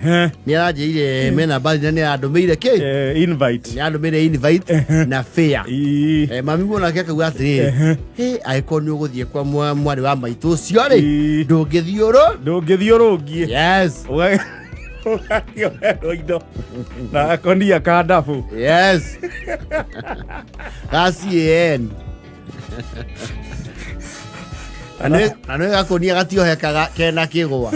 Speaker 1: nĩ aranjĩire mena mbathi na nĩ arandũmĩire kĩ.
Speaker 2: Invite.
Speaker 1: Nĩ arandũmĩire invite na fare. Mami nake akauga atĩrĩrĩ, "Hĩ, angĩkorwo nĩ ũgũthiĩ kwa mwarĩ wa maitũ ũcio rĩ, ndũngĩthiĩ ũrũ."
Speaker 2: Ndũngĩthiĩ ũrũngiĩ.
Speaker 1: Yes.
Speaker 2: Ũgakĩoerwo indo na gakonia ka ndabu.
Speaker 1: Yes, ga can na nĩ gakonia gatiohekaga kena kĩgwa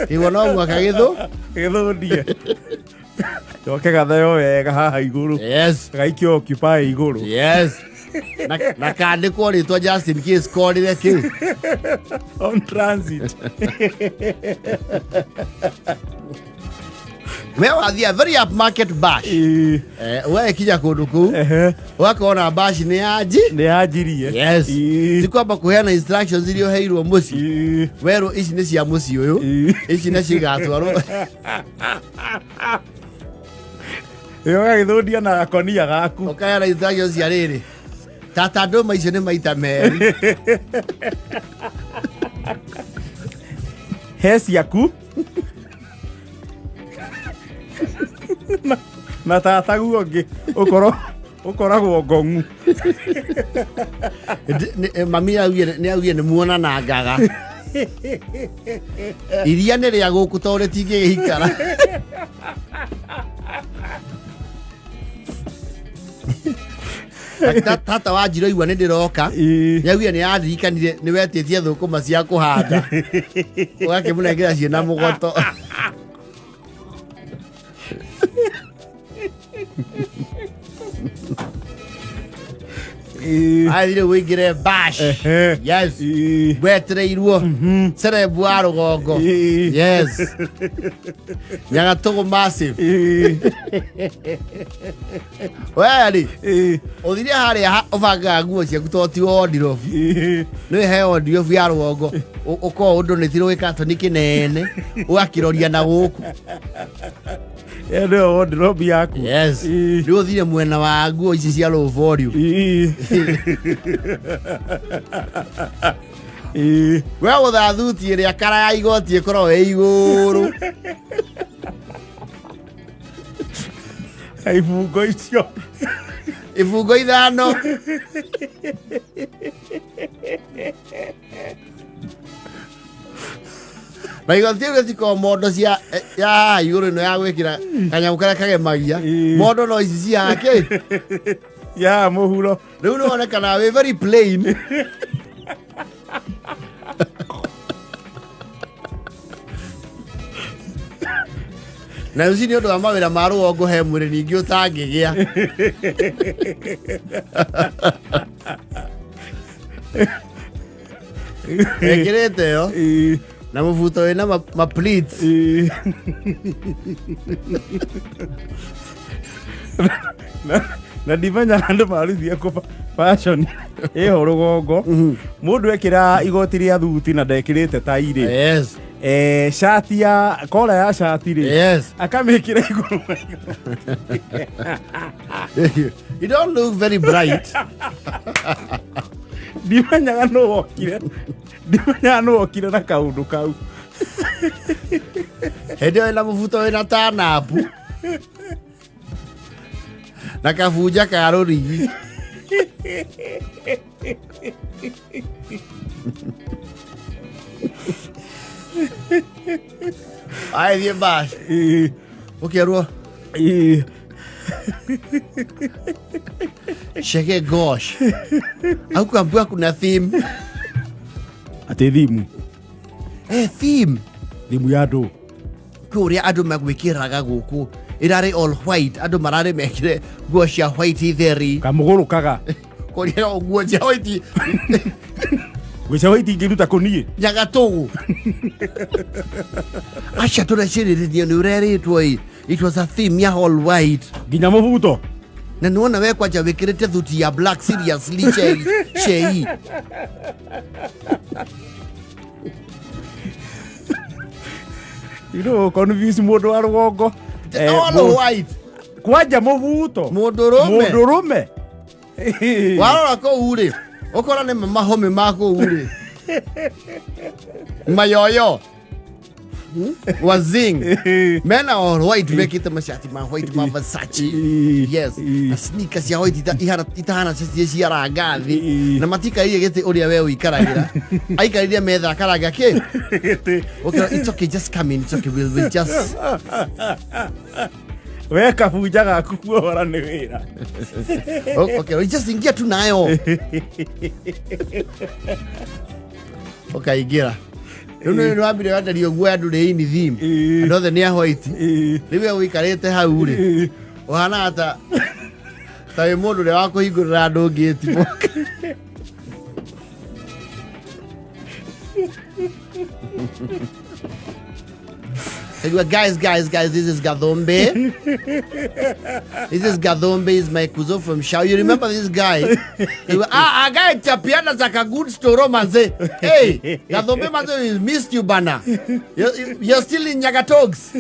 Speaker 1: kĩgwa no mũhaka gĩthũ
Speaker 2: gĩthũndie coke gatheo wega haha igũrũ.
Speaker 1: Yes.
Speaker 2: Gaikio occupy igũrũ.
Speaker 1: Yes. Na kandĩkwo rĩtwa just in case korĩre kĩ.
Speaker 2: On transit.
Speaker 1: We wathiĩ a very upmarket bash. Eh, ũgagĩkinya kũndũ kũu ũgakora bash nĩ yanji.
Speaker 2: Nĩ yanjirie.
Speaker 1: Yes. Ti kwamba kũheana instructions iria ũheirwo mũciĩ. Werwo ici nĩ cia mũciĩ ũyũ, ici nacio igatwarwo.
Speaker 2: Ĩ, ũgagĩthũndia na gakonia gaku.
Speaker 1: Ũkaheana instructions cia rĩrĩ, tata ndũma icio nĩ maita merĩ.
Speaker 2: He ciaku na tataguo ũngĩ ũkorwo ũkoragwo ngong'u.
Speaker 1: Mami nĩ augire nĩ muonanangaga iria nĩ rĩa gũkũ tondũ rĩtingĩgĩikara. Tata wa njiro igua nĩ ndĩroka. Nĩ augire nĩ aririkanire nĩ wetĩtie thũkũma cia kũhanda, ũgakĩmũnengera ciĩna mũgoto. Athire wĩingĩre bash. Yes. Wetereirwo cerebu wa rũgongo. Yes, Nyagatũgũ massive. Weri ũthire harĩa ũbangaga nguo ciaku to ti wardrobe. Nĩ he wardrobe ya rũgongo, ũkorwo ũndũ nĩ tirwo gĩkatoni kĩnene ũgakĩroria na gũkũ.
Speaker 2: Ĩyo nĩyo wardrobe yaku.
Speaker 1: Yes. Rĩu ũthire mwena wa nguo ici cia low volume. We gũtha thuti ĩrĩa kara ya igoti ĩkoragwo ĩ igũrũ.
Speaker 2: Ibungo icio.
Speaker 1: Ibungo 5. Na igoti rĩu rĩtikoragwo mondo cia ya haha igũrũ ĩno ya gwĩkĩra kanyamũ karĩa kagemagia. Mondo no ici cia kĩ
Speaker 2: ya mũhuro.
Speaker 1: Rĩu nĩ wonekana wĩ very plain. Na rũci nĩ ũndũ wa mawĩra ma rũgongo he mwĩrĩ ningĩ ũtangĩgĩa. Wĩkĩrĩte ĩyo na mũbuto wĩna ma pleats.
Speaker 2: Na ndimenyaga andũ maruthiĩ kũ fashion ĩho rũgongo, mũndũ ekĩra igoti rĩa thuti na ndekĩrĩte tai rĩ. Shati ya kora ya shati rĩ, akamĩkĩra igũrũ.
Speaker 1: You don't look very bright.
Speaker 2: Ndimenyaga nũ wokire, ndimenyaga nũ wokire na kaũndũ kau.
Speaker 1: Hĩndĩ ĩyo wĩna mũbuto wĩna tanapu na kabunja ka rũrigi. Aithiĩ bash ũkerwo Chege gosh aukuambua kuna theme.
Speaker 2: Atĩ thimu?
Speaker 1: Eh, theme.
Speaker 2: Thimu ya andũ.
Speaker 1: Kwĩ ũrĩa andũ magwĩkĩraga gũkũ ĩrarĩ all white, andũ mararĩ mekire nguo cia white theri.
Speaker 2: Kamũgũrũkaga.
Speaker 1: Kũrĩa nguo cia white.
Speaker 2: Ngũcia white ingĩruta kũ niĩ?
Speaker 1: Nyagatũgũ aca tũrecirĩrĩrio nĩ ũrerĩtwo ĩ it was a theme ya all white.
Speaker 2: Nginya mũbuto.
Speaker 1: Na nĩwona we kwanja wĩkĩrĩte thuti ya black, seriously, shei shei.
Speaker 2: You know, confuse mũndũ wa rũgongo.
Speaker 1: All white.
Speaker 2: Kwanja mũbuto.
Speaker 1: Mũndũrũme.
Speaker 2: Mũndũrũme.
Speaker 1: Warora kũu rĩ, ũkora nĩ mahome ma kũu rĩ, mayoyo wazing mena all white, mekĩte macati ma white ma Versace. Yes, na sneakers cia white itahana cia ciaranga thĩ, na matikarire gĩtĩ ũrĩa we ũikaragĩra, aikarire metha akaranga kĩ.
Speaker 2: Gĩtĩ.
Speaker 1: Okay, it's okay, just come in, it's okay, we'll just
Speaker 2: We kabunja gaku kuohora nĩ wĩra.
Speaker 1: Okay, we just ingia tu nayo ũkaingĩra. Rĩu nĩ wambire wenderio guo andũ rĩ ini theme. Andũ othe nĩ a white. Rĩu we ũikarĩte hau rĩ, ũhanaga ta Ta wĩ mũndũ ũrĩa wa kũhingũrĩra andũ ngĩti. Kaigua, guys, guys, guys, this is Gathombe. This is Gathombe, is my kuzo from Shao. You remember this guy? Kaigua, ah, a guy chapiana like a good story, manze. Hey, Gathombe, manze, we missed you, bana. You're still in Nyagatogs.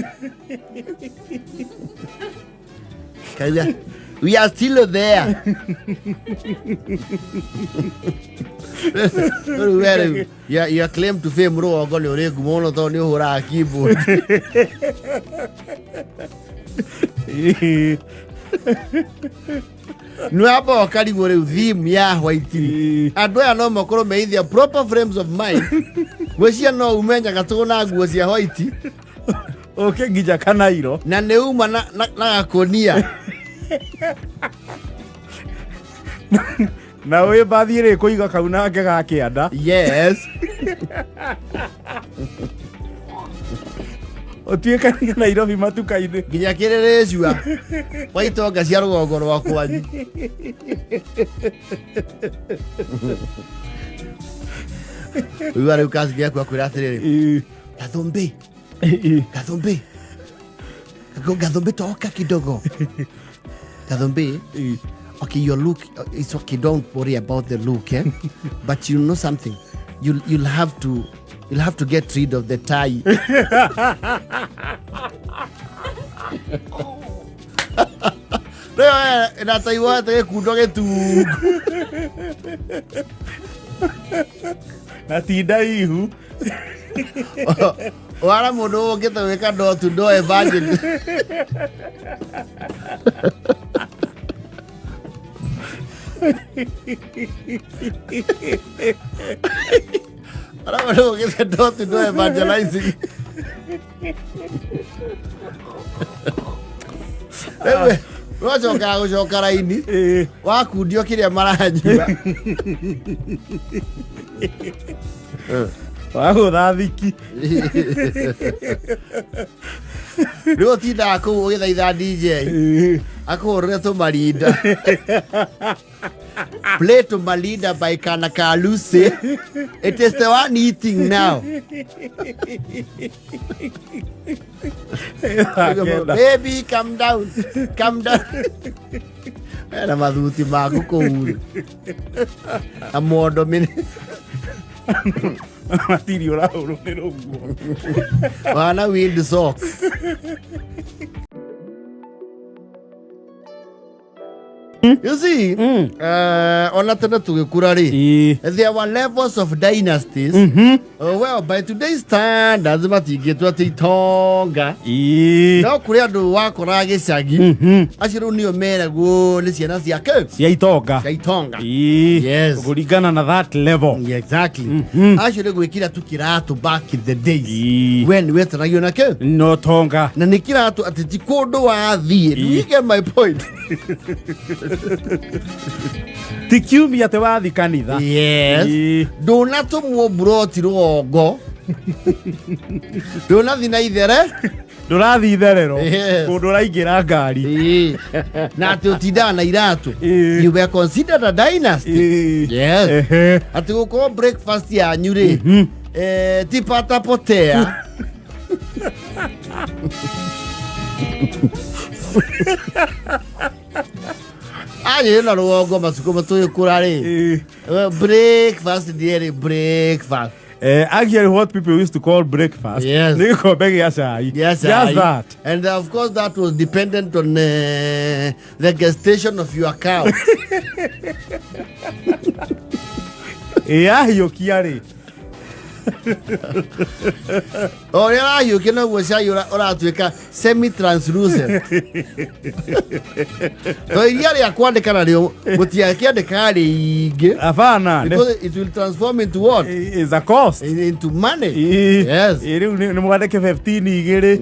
Speaker 1: Kaigua, we are still there. Rĩu we rĩu, your claim to fame rũgongo nĩ ũrĩ ngumo mũno tondũ nĩ ũhũraga keyboard. Nĩ wamba ũkarigwo rĩu theme ya white rĩ. Andũ aya no makorwo me in their proper frames of mind. Gwĩciria no ume Nyagatũgũ na nguo cia white
Speaker 2: Ũke nginya Kanairo.
Speaker 1: Na nĩ uma na gakũnia.
Speaker 2: Na wĩ mbathi ĩrĩ kũiga kau nake ga kĩanda.
Speaker 1: Yes.
Speaker 2: Ũtuĩkanie Nairobi matuka-inĩ.
Speaker 1: Nginya kĩrĩrĩcua wa itonga cia rũgongo rwa kwanyu. Ũigua rĩu kaci gĩaku akwĩra atĩrĩrĩ, Gathumbi, Gathumbi, Gathumbi, toka kidogo. Gathumbi, okay, your look, it's okay, don't worry about the look, eh? But you know something, you'll have to get rid of the tie. Rĩu na tai woete gĩkundo gĩtungu.
Speaker 2: Na tinda ihu.
Speaker 1: Wara mũndũ ũkĩte gwĩka door to door evangelism. Wara mũndũ ũkĩte door to door evangelizing. Rĩu wacokaga gũcoka raini wakundio kĩrĩa maranyua.
Speaker 2: Wagũtha thiki.
Speaker 1: Rĩu ũtindaga kũu ũgĩthaitha DJ akũhũrĩre tũmarinda. Play Tumalinda by Kana Kalusi. It is the one eating now.
Speaker 2: Akenda.
Speaker 1: Baby, calm down. Calm down. Na mathuti maku kũu. Na mondo mini.
Speaker 2: Matiri ũrahũrwo nĩ rũguo.
Speaker 1: Wana wind socks. You see, ona tene tũgĩkũra rĩ, there were levels of dynasties. Well, by today's standards matingĩtua atĩ itonga. No kũrĩ andũ wakoraga gĩcagi, acio rĩu nĩo meragwo nĩ ciana ciake
Speaker 2: cia itonga.
Speaker 1: Cia itonga. Yes.
Speaker 2: Kũringana na that level.
Speaker 1: Yeah, exactly. Acio nĩ gwĩkĩra tu kĩratũ back in the days. We nĩ wetanagio na kĩ?
Speaker 2: No tonga.
Speaker 1: Na nĩ kĩratũ atĩ ti kũndũ wathiĩ. Do you get my point?
Speaker 2: Ti kiumia atĩ wathi kanitha.
Speaker 1: Yes. Ndũnatũmwo mburoti rũgongo, ndũnathi na ithere.
Speaker 2: Ndũrathiĩ itherero.
Speaker 1: Yes.
Speaker 2: Kũndũ ũraingĩra ngari.
Speaker 1: Na atĩ ũtindaga na iratũ. You were considered a dynasty. Yes. Atĩ gũkorwo breakfast yanyu rĩ, ti pata potea. Anyĩ na rũgongo matukũ matũgĩkũra rĩ, breakfast ndiarĩ breakfast.
Speaker 2: Actually what people used to call breakfast nĩ gĩkombe gĩa cai.
Speaker 1: Yes,
Speaker 2: Just that.
Speaker 1: And of course that was dependent on the gestation of your cow.
Speaker 2: Ĩ yahiũkia rĩ.
Speaker 1: O ũrĩa ũrahiũkia noguo cai ũratuĩka semi translucent. To iria rĩa kwandĩka narĩo mũtiakĩandĩkaga rĩingĩ.
Speaker 2: Hapana.
Speaker 1: Because it will transform into what?
Speaker 2: Is a cost.
Speaker 1: Into money. Yes.
Speaker 2: Rĩu nĩ mwandĩke 15 igĩrĩ.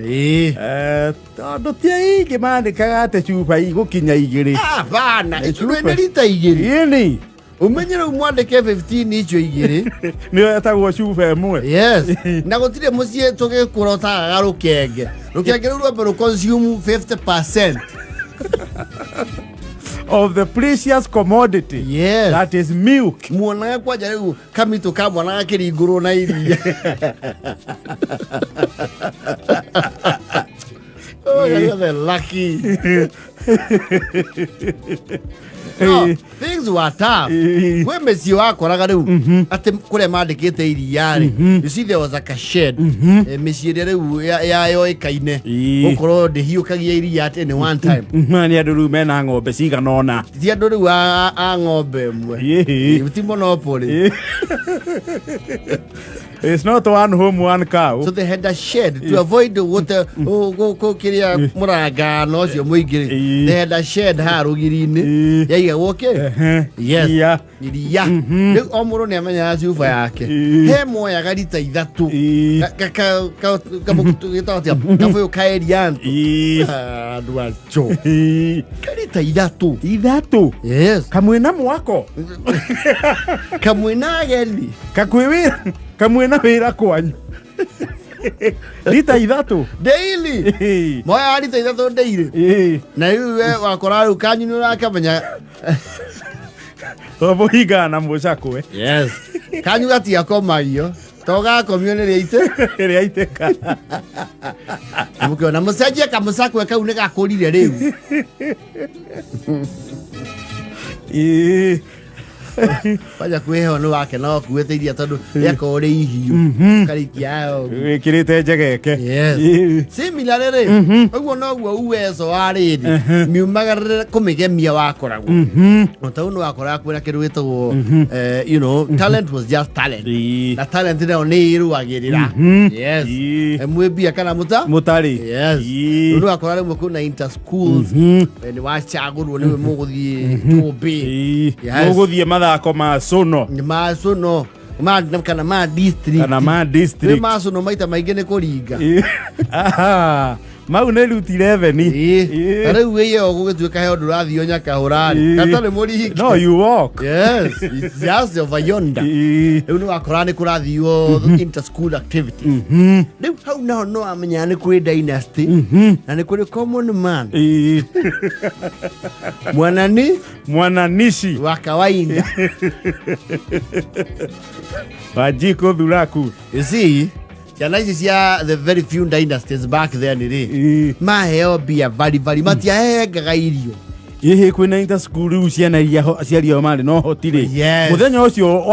Speaker 2: Tondũ ti aingĩ mandĩkaga atĩ cuba igũkinya igĩrĩ.
Speaker 1: Hapana,
Speaker 2: Nĩ
Speaker 1: icurũ
Speaker 2: cuba.
Speaker 1: nĩ rita igĩrĩ.
Speaker 2: Ĩni.
Speaker 1: Ũmenye rĩu mwandĩke 15 icio igĩrĩ.
Speaker 2: Nĩyo etagwo cuba ĩmwe.
Speaker 1: Yes. Na gũtirĩ mũciĩ tũgĩkũra ũtagaga rũkenge. Rũkenge rũu rwambe rũ consume 50%.
Speaker 2: Of the precious commodity
Speaker 1: Yes.
Speaker 2: that is milk.
Speaker 1: Muonaga kwanja rĩu kamitũ ka mwana gakĩringũrwo na iria. Oh, you're the lucky. No, things were tough. Kwĩ mĩciĩ wakoraga rĩu atĩ kũrĩa mandĩkĩte iria rĩ, you see there was like a shed. Mĩciĩ ĩrĩa rĩu yayoĩkaine gũkorwo ndĩhiũkagia iria at any one time.
Speaker 2: Na nĩ andũ rĩu mena ng'ombe cigana ũna.
Speaker 1: Ti andũ rĩu a ng'ombe ĩmwe. Ti monopoly.
Speaker 2: It's not one home one cow.
Speaker 1: So they had a shed to avoid gũte kiria mũrangano ũcio mũingĩ rĩ. They had a shed haha rũgiri-inĩ yaigagwo kĩ? Yes.
Speaker 2: Iria.
Speaker 1: Iria. Rĩu o mũndũ nĩ amenyaga cuba yake. He moyaga rita 3. Gĩtagwo atĩa? Kabũyũ ka Elianto. Andũ acio. Ka rita 3.
Speaker 2: 3.
Speaker 1: Yes.
Speaker 2: Kamwe na mwako.
Speaker 1: Kamwe na ageni.
Speaker 2: Kakwĩ wĩra kamwe na wĩra kwanyu. Rita 3.
Speaker 1: Daily. Moyaga rita 3 daily. Na rĩu we wakora rĩu kanyu nĩ ũrakamenya.
Speaker 2: To mũhingana na mũcakwe.
Speaker 1: Yes. Kanyu gatiakomagio. To gakomio nĩ rĩa ite.
Speaker 2: Ĩrĩa itĩka.
Speaker 1: Mũkĩona mũcenjie kamũcakwe kau nĩ gakũrire rĩu. Kwanja kwĩheho nĩ wakena ũkuĩte iria tondũ rĩakorwo rĩ ihiũ. Ũkarĩikia haha ũguo.
Speaker 2: Wĩkĩrĩte njegeke.
Speaker 1: Yes. Similarly rĩ, ũguo noguo uwezo wa rĩrĩ miumagarĩre kũmĩgemia wakoragwo. O ta ũũ nĩ wakoraga kwĩna kĩndũ gĩtagwo talent was just talent. Na talent nayo nĩ ĩrũagĩrĩra. Yes. Mwĩ mbia kana mũta?
Speaker 2: Mũtarĩ.
Speaker 1: Yes. Rĩu nĩ wakora rĩmwe kwĩna inter schools. Nĩ wacagũrwo nĩwe mũgũthiĩ tũmbĩ. Yes.
Speaker 2: Mũgũthiĩ mathako ma cuno.
Speaker 1: Nĩ ma cuno. Ma, kana ma district.
Speaker 2: Kana ma district.
Speaker 1: Nĩ ma cuno maita maingĩ nĩ kũringa.
Speaker 2: Aha. Mau nĩ route 11.
Speaker 1: Ta rĩu wĩyo gũgĩtuĩka he ũndũ ũrathiĩ Nyakahũra rĩ. Gatarĩ mũringi.
Speaker 2: No, you walk.
Speaker 1: Yes, it's just over yonder. Rĩu nĩ wakora nĩ kũrathiio inter school activities. Rĩu hau naho no amenya nĩ kũrĩ dynasty na nĩ kũrĩ common man. Mwanani
Speaker 2: Mwananishi
Speaker 1: wa kawaida.
Speaker 2: Wanjikũ Thuraku.
Speaker 1: You see, ciana ici cia the very few dynasties back then rĩ, maheo mbia vari vari matiahengaga irio.
Speaker 2: Ĩhĩ kwĩna inter school rĩu ciana iria aciari ao marĩ na ũhoti rĩ.
Speaker 1: Yes.
Speaker 2: Mũthenya ũcio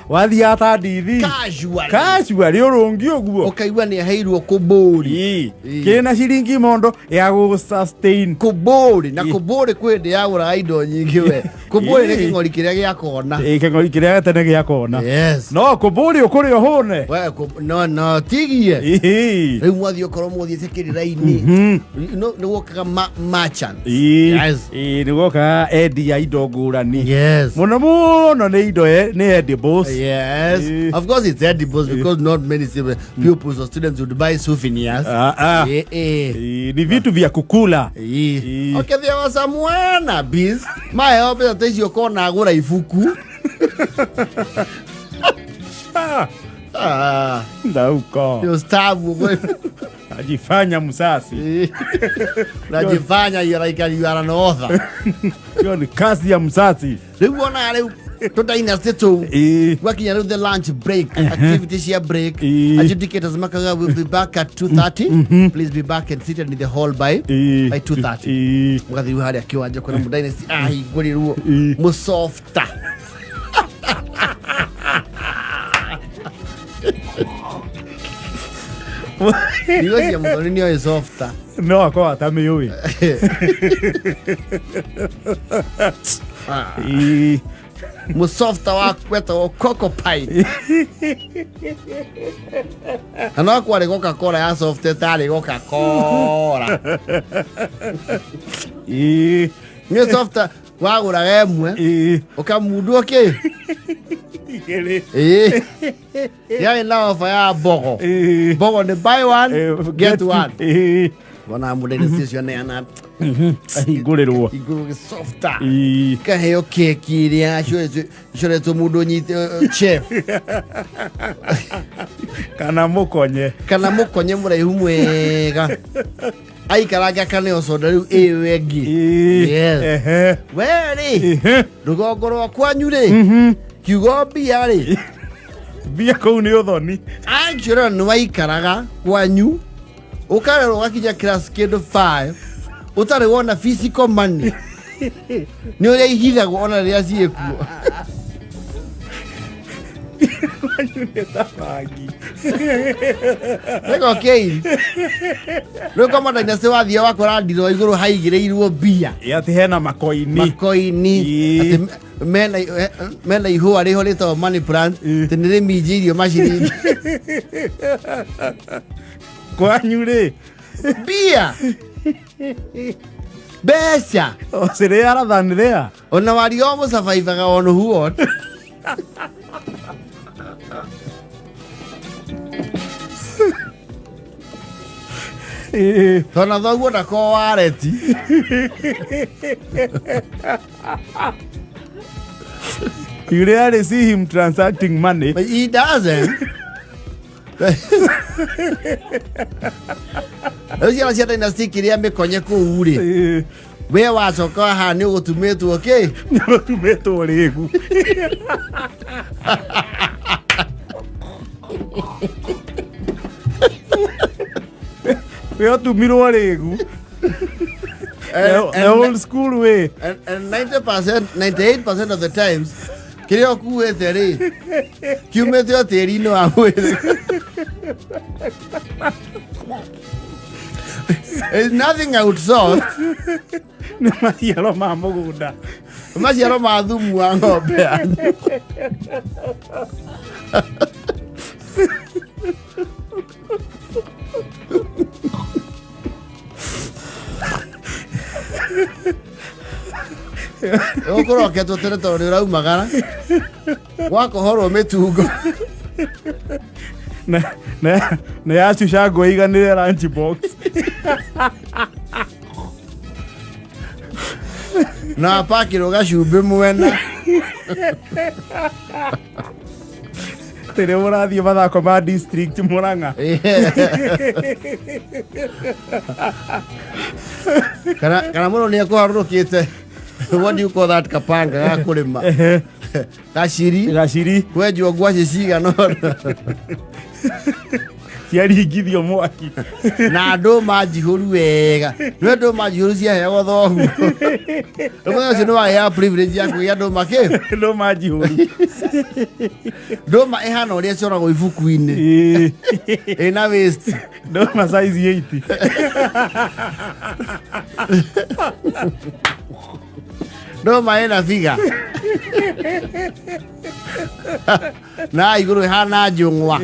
Speaker 2: wathiaga ta ndithi.
Speaker 1: Casual.
Speaker 2: Casual ũrũngi ũguo.
Speaker 1: Ũkaigua nĩ aheirwo kũbũri.
Speaker 2: Kĩna ciringi mondo ya gũ sustain.
Speaker 1: Kũbũri na kũbũri kwĩ hĩndĩ yagũraga indo nyingĩ we. Kũbũri nĩ kĩng'ori kĩrĩa gĩa kona.
Speaker 2: Kĩng'ori kĩrĩa tene gĩa kona.
Speaker 1: Yes.
Speaker 2: No kũbũri ũkũrĩa ũhũne.
Speaker 1: We, no, no, tigie. Rĩu mwathiĩ okorwo mũthiĩte kĩrĩra-inĩ. No, nĩ wokaga merchants. Yes.
Speaker 2: Nĩ wokaga endia indo ngũrani.
Speaker 1: Yes.
Speaker 2: Mũno mũno nĩ indo nĩ edibles.
Speaker 1: Yes. Of course it's edibles because not many pupils or students would buy souvenirs.
Speaker 2: Ni vitu vya kukula.
Speaker 1: Okay, there was some wannabes. Maheo mbeca ta icio ũkona agũra ibuku.
Speaker 2: Ndauko.
Speaker 1: Nĩ ũstabu.
Speaker 2: Ajifanya msasi.
Speaker 1: Unajifanya you are like you are an author.
Speaker 2: Hiyo ni kazi ya msasi.
Speaker 1: Rĩu ona rĩu tũ dynasty tũu. Gwakinya rĩu the lunch break, activity cia break. Adjudicators makaga will be back at 2:30. Please be back and seated in the hall by 2:30. Mũgathiĩ harĩa kĩwanja kwĩna mũ dynasty ahingũrĩrwo mũsofta. Irio cia mũthoni nĩoĩ softa.
Speaker 2: No akorwo atamĩũĩ.
Speaker 1: Mũsofta wa wetagwo Coco Pine. Na no kwarĩ Coca-Cola ya soft ĩtarĩ Coca-Cola. Nĩ softa wagũraga ĩmwe ũkamundwo kĩ?
Speaker 2: Igĩrĩ.
Speaker 1: Yarĩ na ofa ya mbogo. Mbogo nĩ buy one get one. Wona mũndũ ũcio aneana
Speaker 2: Ahingũrĩrwo.
Speaker 1: Igũrũ gĩsofta. Kaheo keki ĩrĩa coretwo mũndũ nyite chef.
Speaker 2: Kana mũkonye.
Speaker 1: Kana mũkonye mũraihu mwega. Aikaranga kaneo soda rĩu ĩyo ĩngĩ. Yes. We rĩ, rũgongo rwa kwanyu rĩ, kiugo mbia rĩ,
Speaker 2: Mbia kũu nĩ ũthoni.
Speaker 1: Actually nĩ waikaraga kwanyu ũkarerwo ũgakinya class kĩndũ 5 ũtarĩ wona physical money, nĩ ũrĩa ihithagwo ona rĩrĩa ciĩkuo.
Speaker 2: Kwanyu nĩ ta bangi.
Speaker 1: Rĩgo kĩi rĩu kama dynasty wathiĩ wakora ndiroo igũrũ haigĩrĩirwo mbia.
Speaker 2: Ĩ, atĩ hena makoini.
Speaker 1: Makoini.
Speaker 2: Ĩ.
Speaker 1: Atĩ mena ihũa rĩho rĩtagwo money plant. Atĩ nĩ rĩminjĩirio maciringi.
Speaker 2: Kwanyu rĩ,
Speaker 1: mbia, mbeca.
Speaker 2: Ocĩrĩ rather there.
Speaker 1: Ona wario mũcabaibaga on what? Tona thoguo ndako wareti.
Speaker 2: You rarely see him transacting money.
Speaker 1: But he doesn't. Rĩu ciana cia dynasty kĩrĩa mĩkonye kũu rĩ, we wacoka haha nĩ ũgũtumĩtwo kĩ?
Speaker 2: Nĩ ũtumĩtwo rĩgu. We ũtumirwo rĩgu. The old school way.
Speaker 1: And 90%, 98% of the times kĩrĩa ũkuĩte rĩ kiumĩte o tĩri-inĩ wa mwĩrĩ. It's nothing outsourced.
Speaker 2: Nĩ maciaro ma mũgũnda.
Speaker 1: Maciaro ma thumu wa ng'ombe yanyu. Ũkũroketwo tene tondũ nĩ ũraumagara gwakohorwo mĩtungo.
Speaker 2: Na yacuca ngũ ĩiganĩre lunch box.
Speaker 1: Na apakĩrwo gacumbĩ mwena.
Speaker 2: Tĩrĩ mũrathiĩ mathako ma district Murang'a.
Speaker 1: Kana mũno nĩ ekũharũrũkĩte, what do you call that, kapanga ga kũrĩma, gaciri.
Speaker 2: Gaciri.
Speaker 1: Kwenjwo ngwacĩ cigana ũna.
Speaker 2: Ciaringithio mwaki.
Speaker 1: Na ndũma njihũru wega, nĩwe ndũma njihũru ciaheagwo thoguo. Mũthenya ũcio nĩ wagĩa privilege ya kũgĩa ndũma kĩ?
Speaker 2: Ndũma njihũru.
Speaker 1: Ndũma ĩhana ũrĩa ĩcoragwo ibuku-inĩ. Ĩna waste.
Speaker 2: Ndũma size 80.
Speaker 1: Ndũma ĩna figa na igũrũ ĩhana njũng'wa.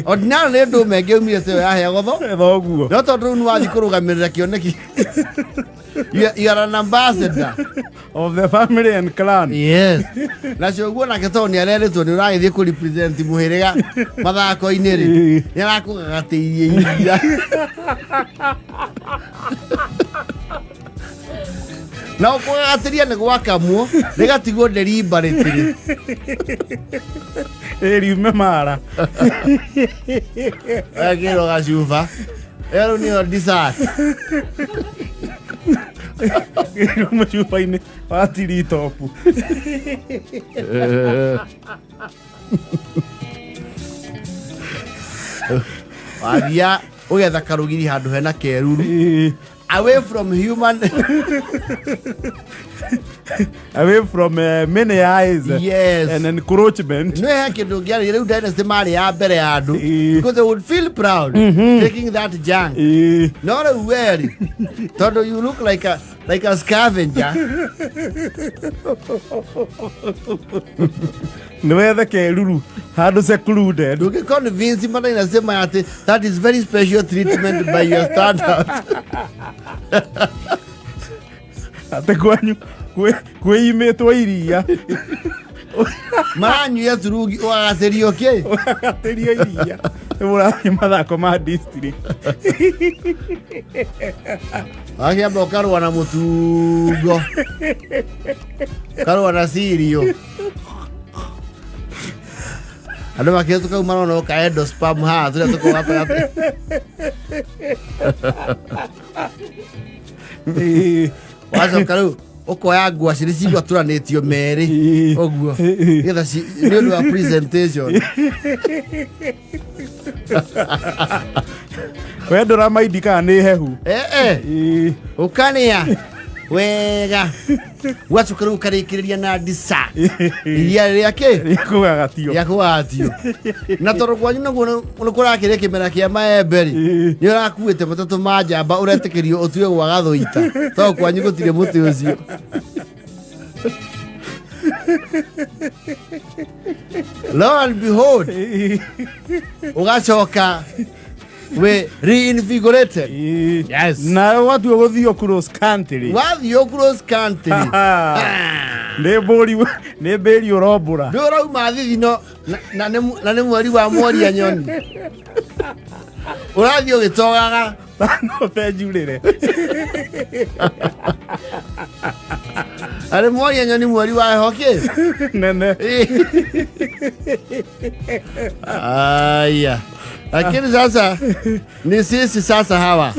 Speaker 1: Ordinary nĩ ndũma ĩngĩ umire ĩyo yaheagwo tho
Speaker 2: Thoguo.
Speaker 1: No tondũ rĩu nĩ wathiĩ kũrũgamĩrĩra kĩoneki, you are an ambassador
Speaker 2: of the family and clan.
Speaker 1: Yes, nacio guo nake tondũ nĩ arerĩtwo nĩ ũragĩthiĩ kũ represent mũhĩrĩga mathako-inĩ rĩ, nĩ arakũgagatĩirie iria na ũkũgagatĩria nĩ gwakamwo rĩgatigwo deliberately.
Speaker 2: Ĩ, riume mara.
Speaker 1: Ekĩrwo gacuba ĩyo rĩu nĩyo dessert.
Speaker 2: Riume cuba-inĩ wa tiritopu.
Speaker 1: Wathia ũgetha karũgiri handũ hena keruru, away from human
Speaker 2: away from many eyes and encroachment.
Speaker 1: No he kĩndũ ngĩarĩria rĩu, dynasty marĩ ya mbere ya andũ because they would feel proud taking that junk. No rĩu weri tondũ you look like a scavenger.
Speaker 2: Nĩ wethe keruru handũ secluded.
Speaker 1: Ndũngĩ convince ma dynasty maya atĩ that is very special treatment by your standards.
Speaker 2: Atĩ kwanyu kwĩimĩtwo iria.
Speaker 1: Maranyuire turungi ũgagatĩrio kĩ?
Speaker 2: Ũgagatĩrio iria nĩ mũrathiĩ mathako ma district.
Speaker 1: Wakĩamba ũkarũa na mũtungo, ũkarũa na cirio, andũ makĩhĩtũka u marona ũka endosperm haha tũrĩa tũkorwo gatagatĩ.
Speaker 4: Wacoka rĩu ũkoya ngwacĩ nĩ cigwatũranĩtio merĩ ũguo nĩgetha nĩ ũndũ wa presentation.
Speaker 2: We ndũramaindi kana nĩ hehu?
Speaker 4: Eh, eh. Ũkarĩa wega, wacoka rĩu ũkarĩkĩrĩria na ndisa iria rĩa kĩ?
Speaker 2: Rĩkũgagatio.
Speaker 4: Rĩa kũgatio. Na tondũ kwanyu naguo nĩ kũrakĩrĩ kĩmera kĩa maembe rĩ, nĩ ũrakuĩte matatũ ma njamba, ũretĩkĩrio ũtue gwa gathũita tondũ kwanyu gũtirĩ mũtĩ ũcio. Lo and behold, ũgacoka we reinvigorated.
Speaker 1: Yes.
Speaker 2: Nawe watua gũthiĩ cross country.
Speaker 4: Wathiĩ cross country
Speaker 2: nĩ mbũri, nĩ mbĩri ũrombũra.
Speaker 4: Ndĩ ũrauma thithino na nĩ mweri wa mworia nyoni, ũrathiĩ ũgĩtogaga.
Speaker 2: Tano benjurĩre.
Speaker 4: Arĩ mworia nyoni, mweri wa heho kĩ
Speaker 2: nene.
Speaker 4: Aya, lakini sasa ni sisi sasa hawa.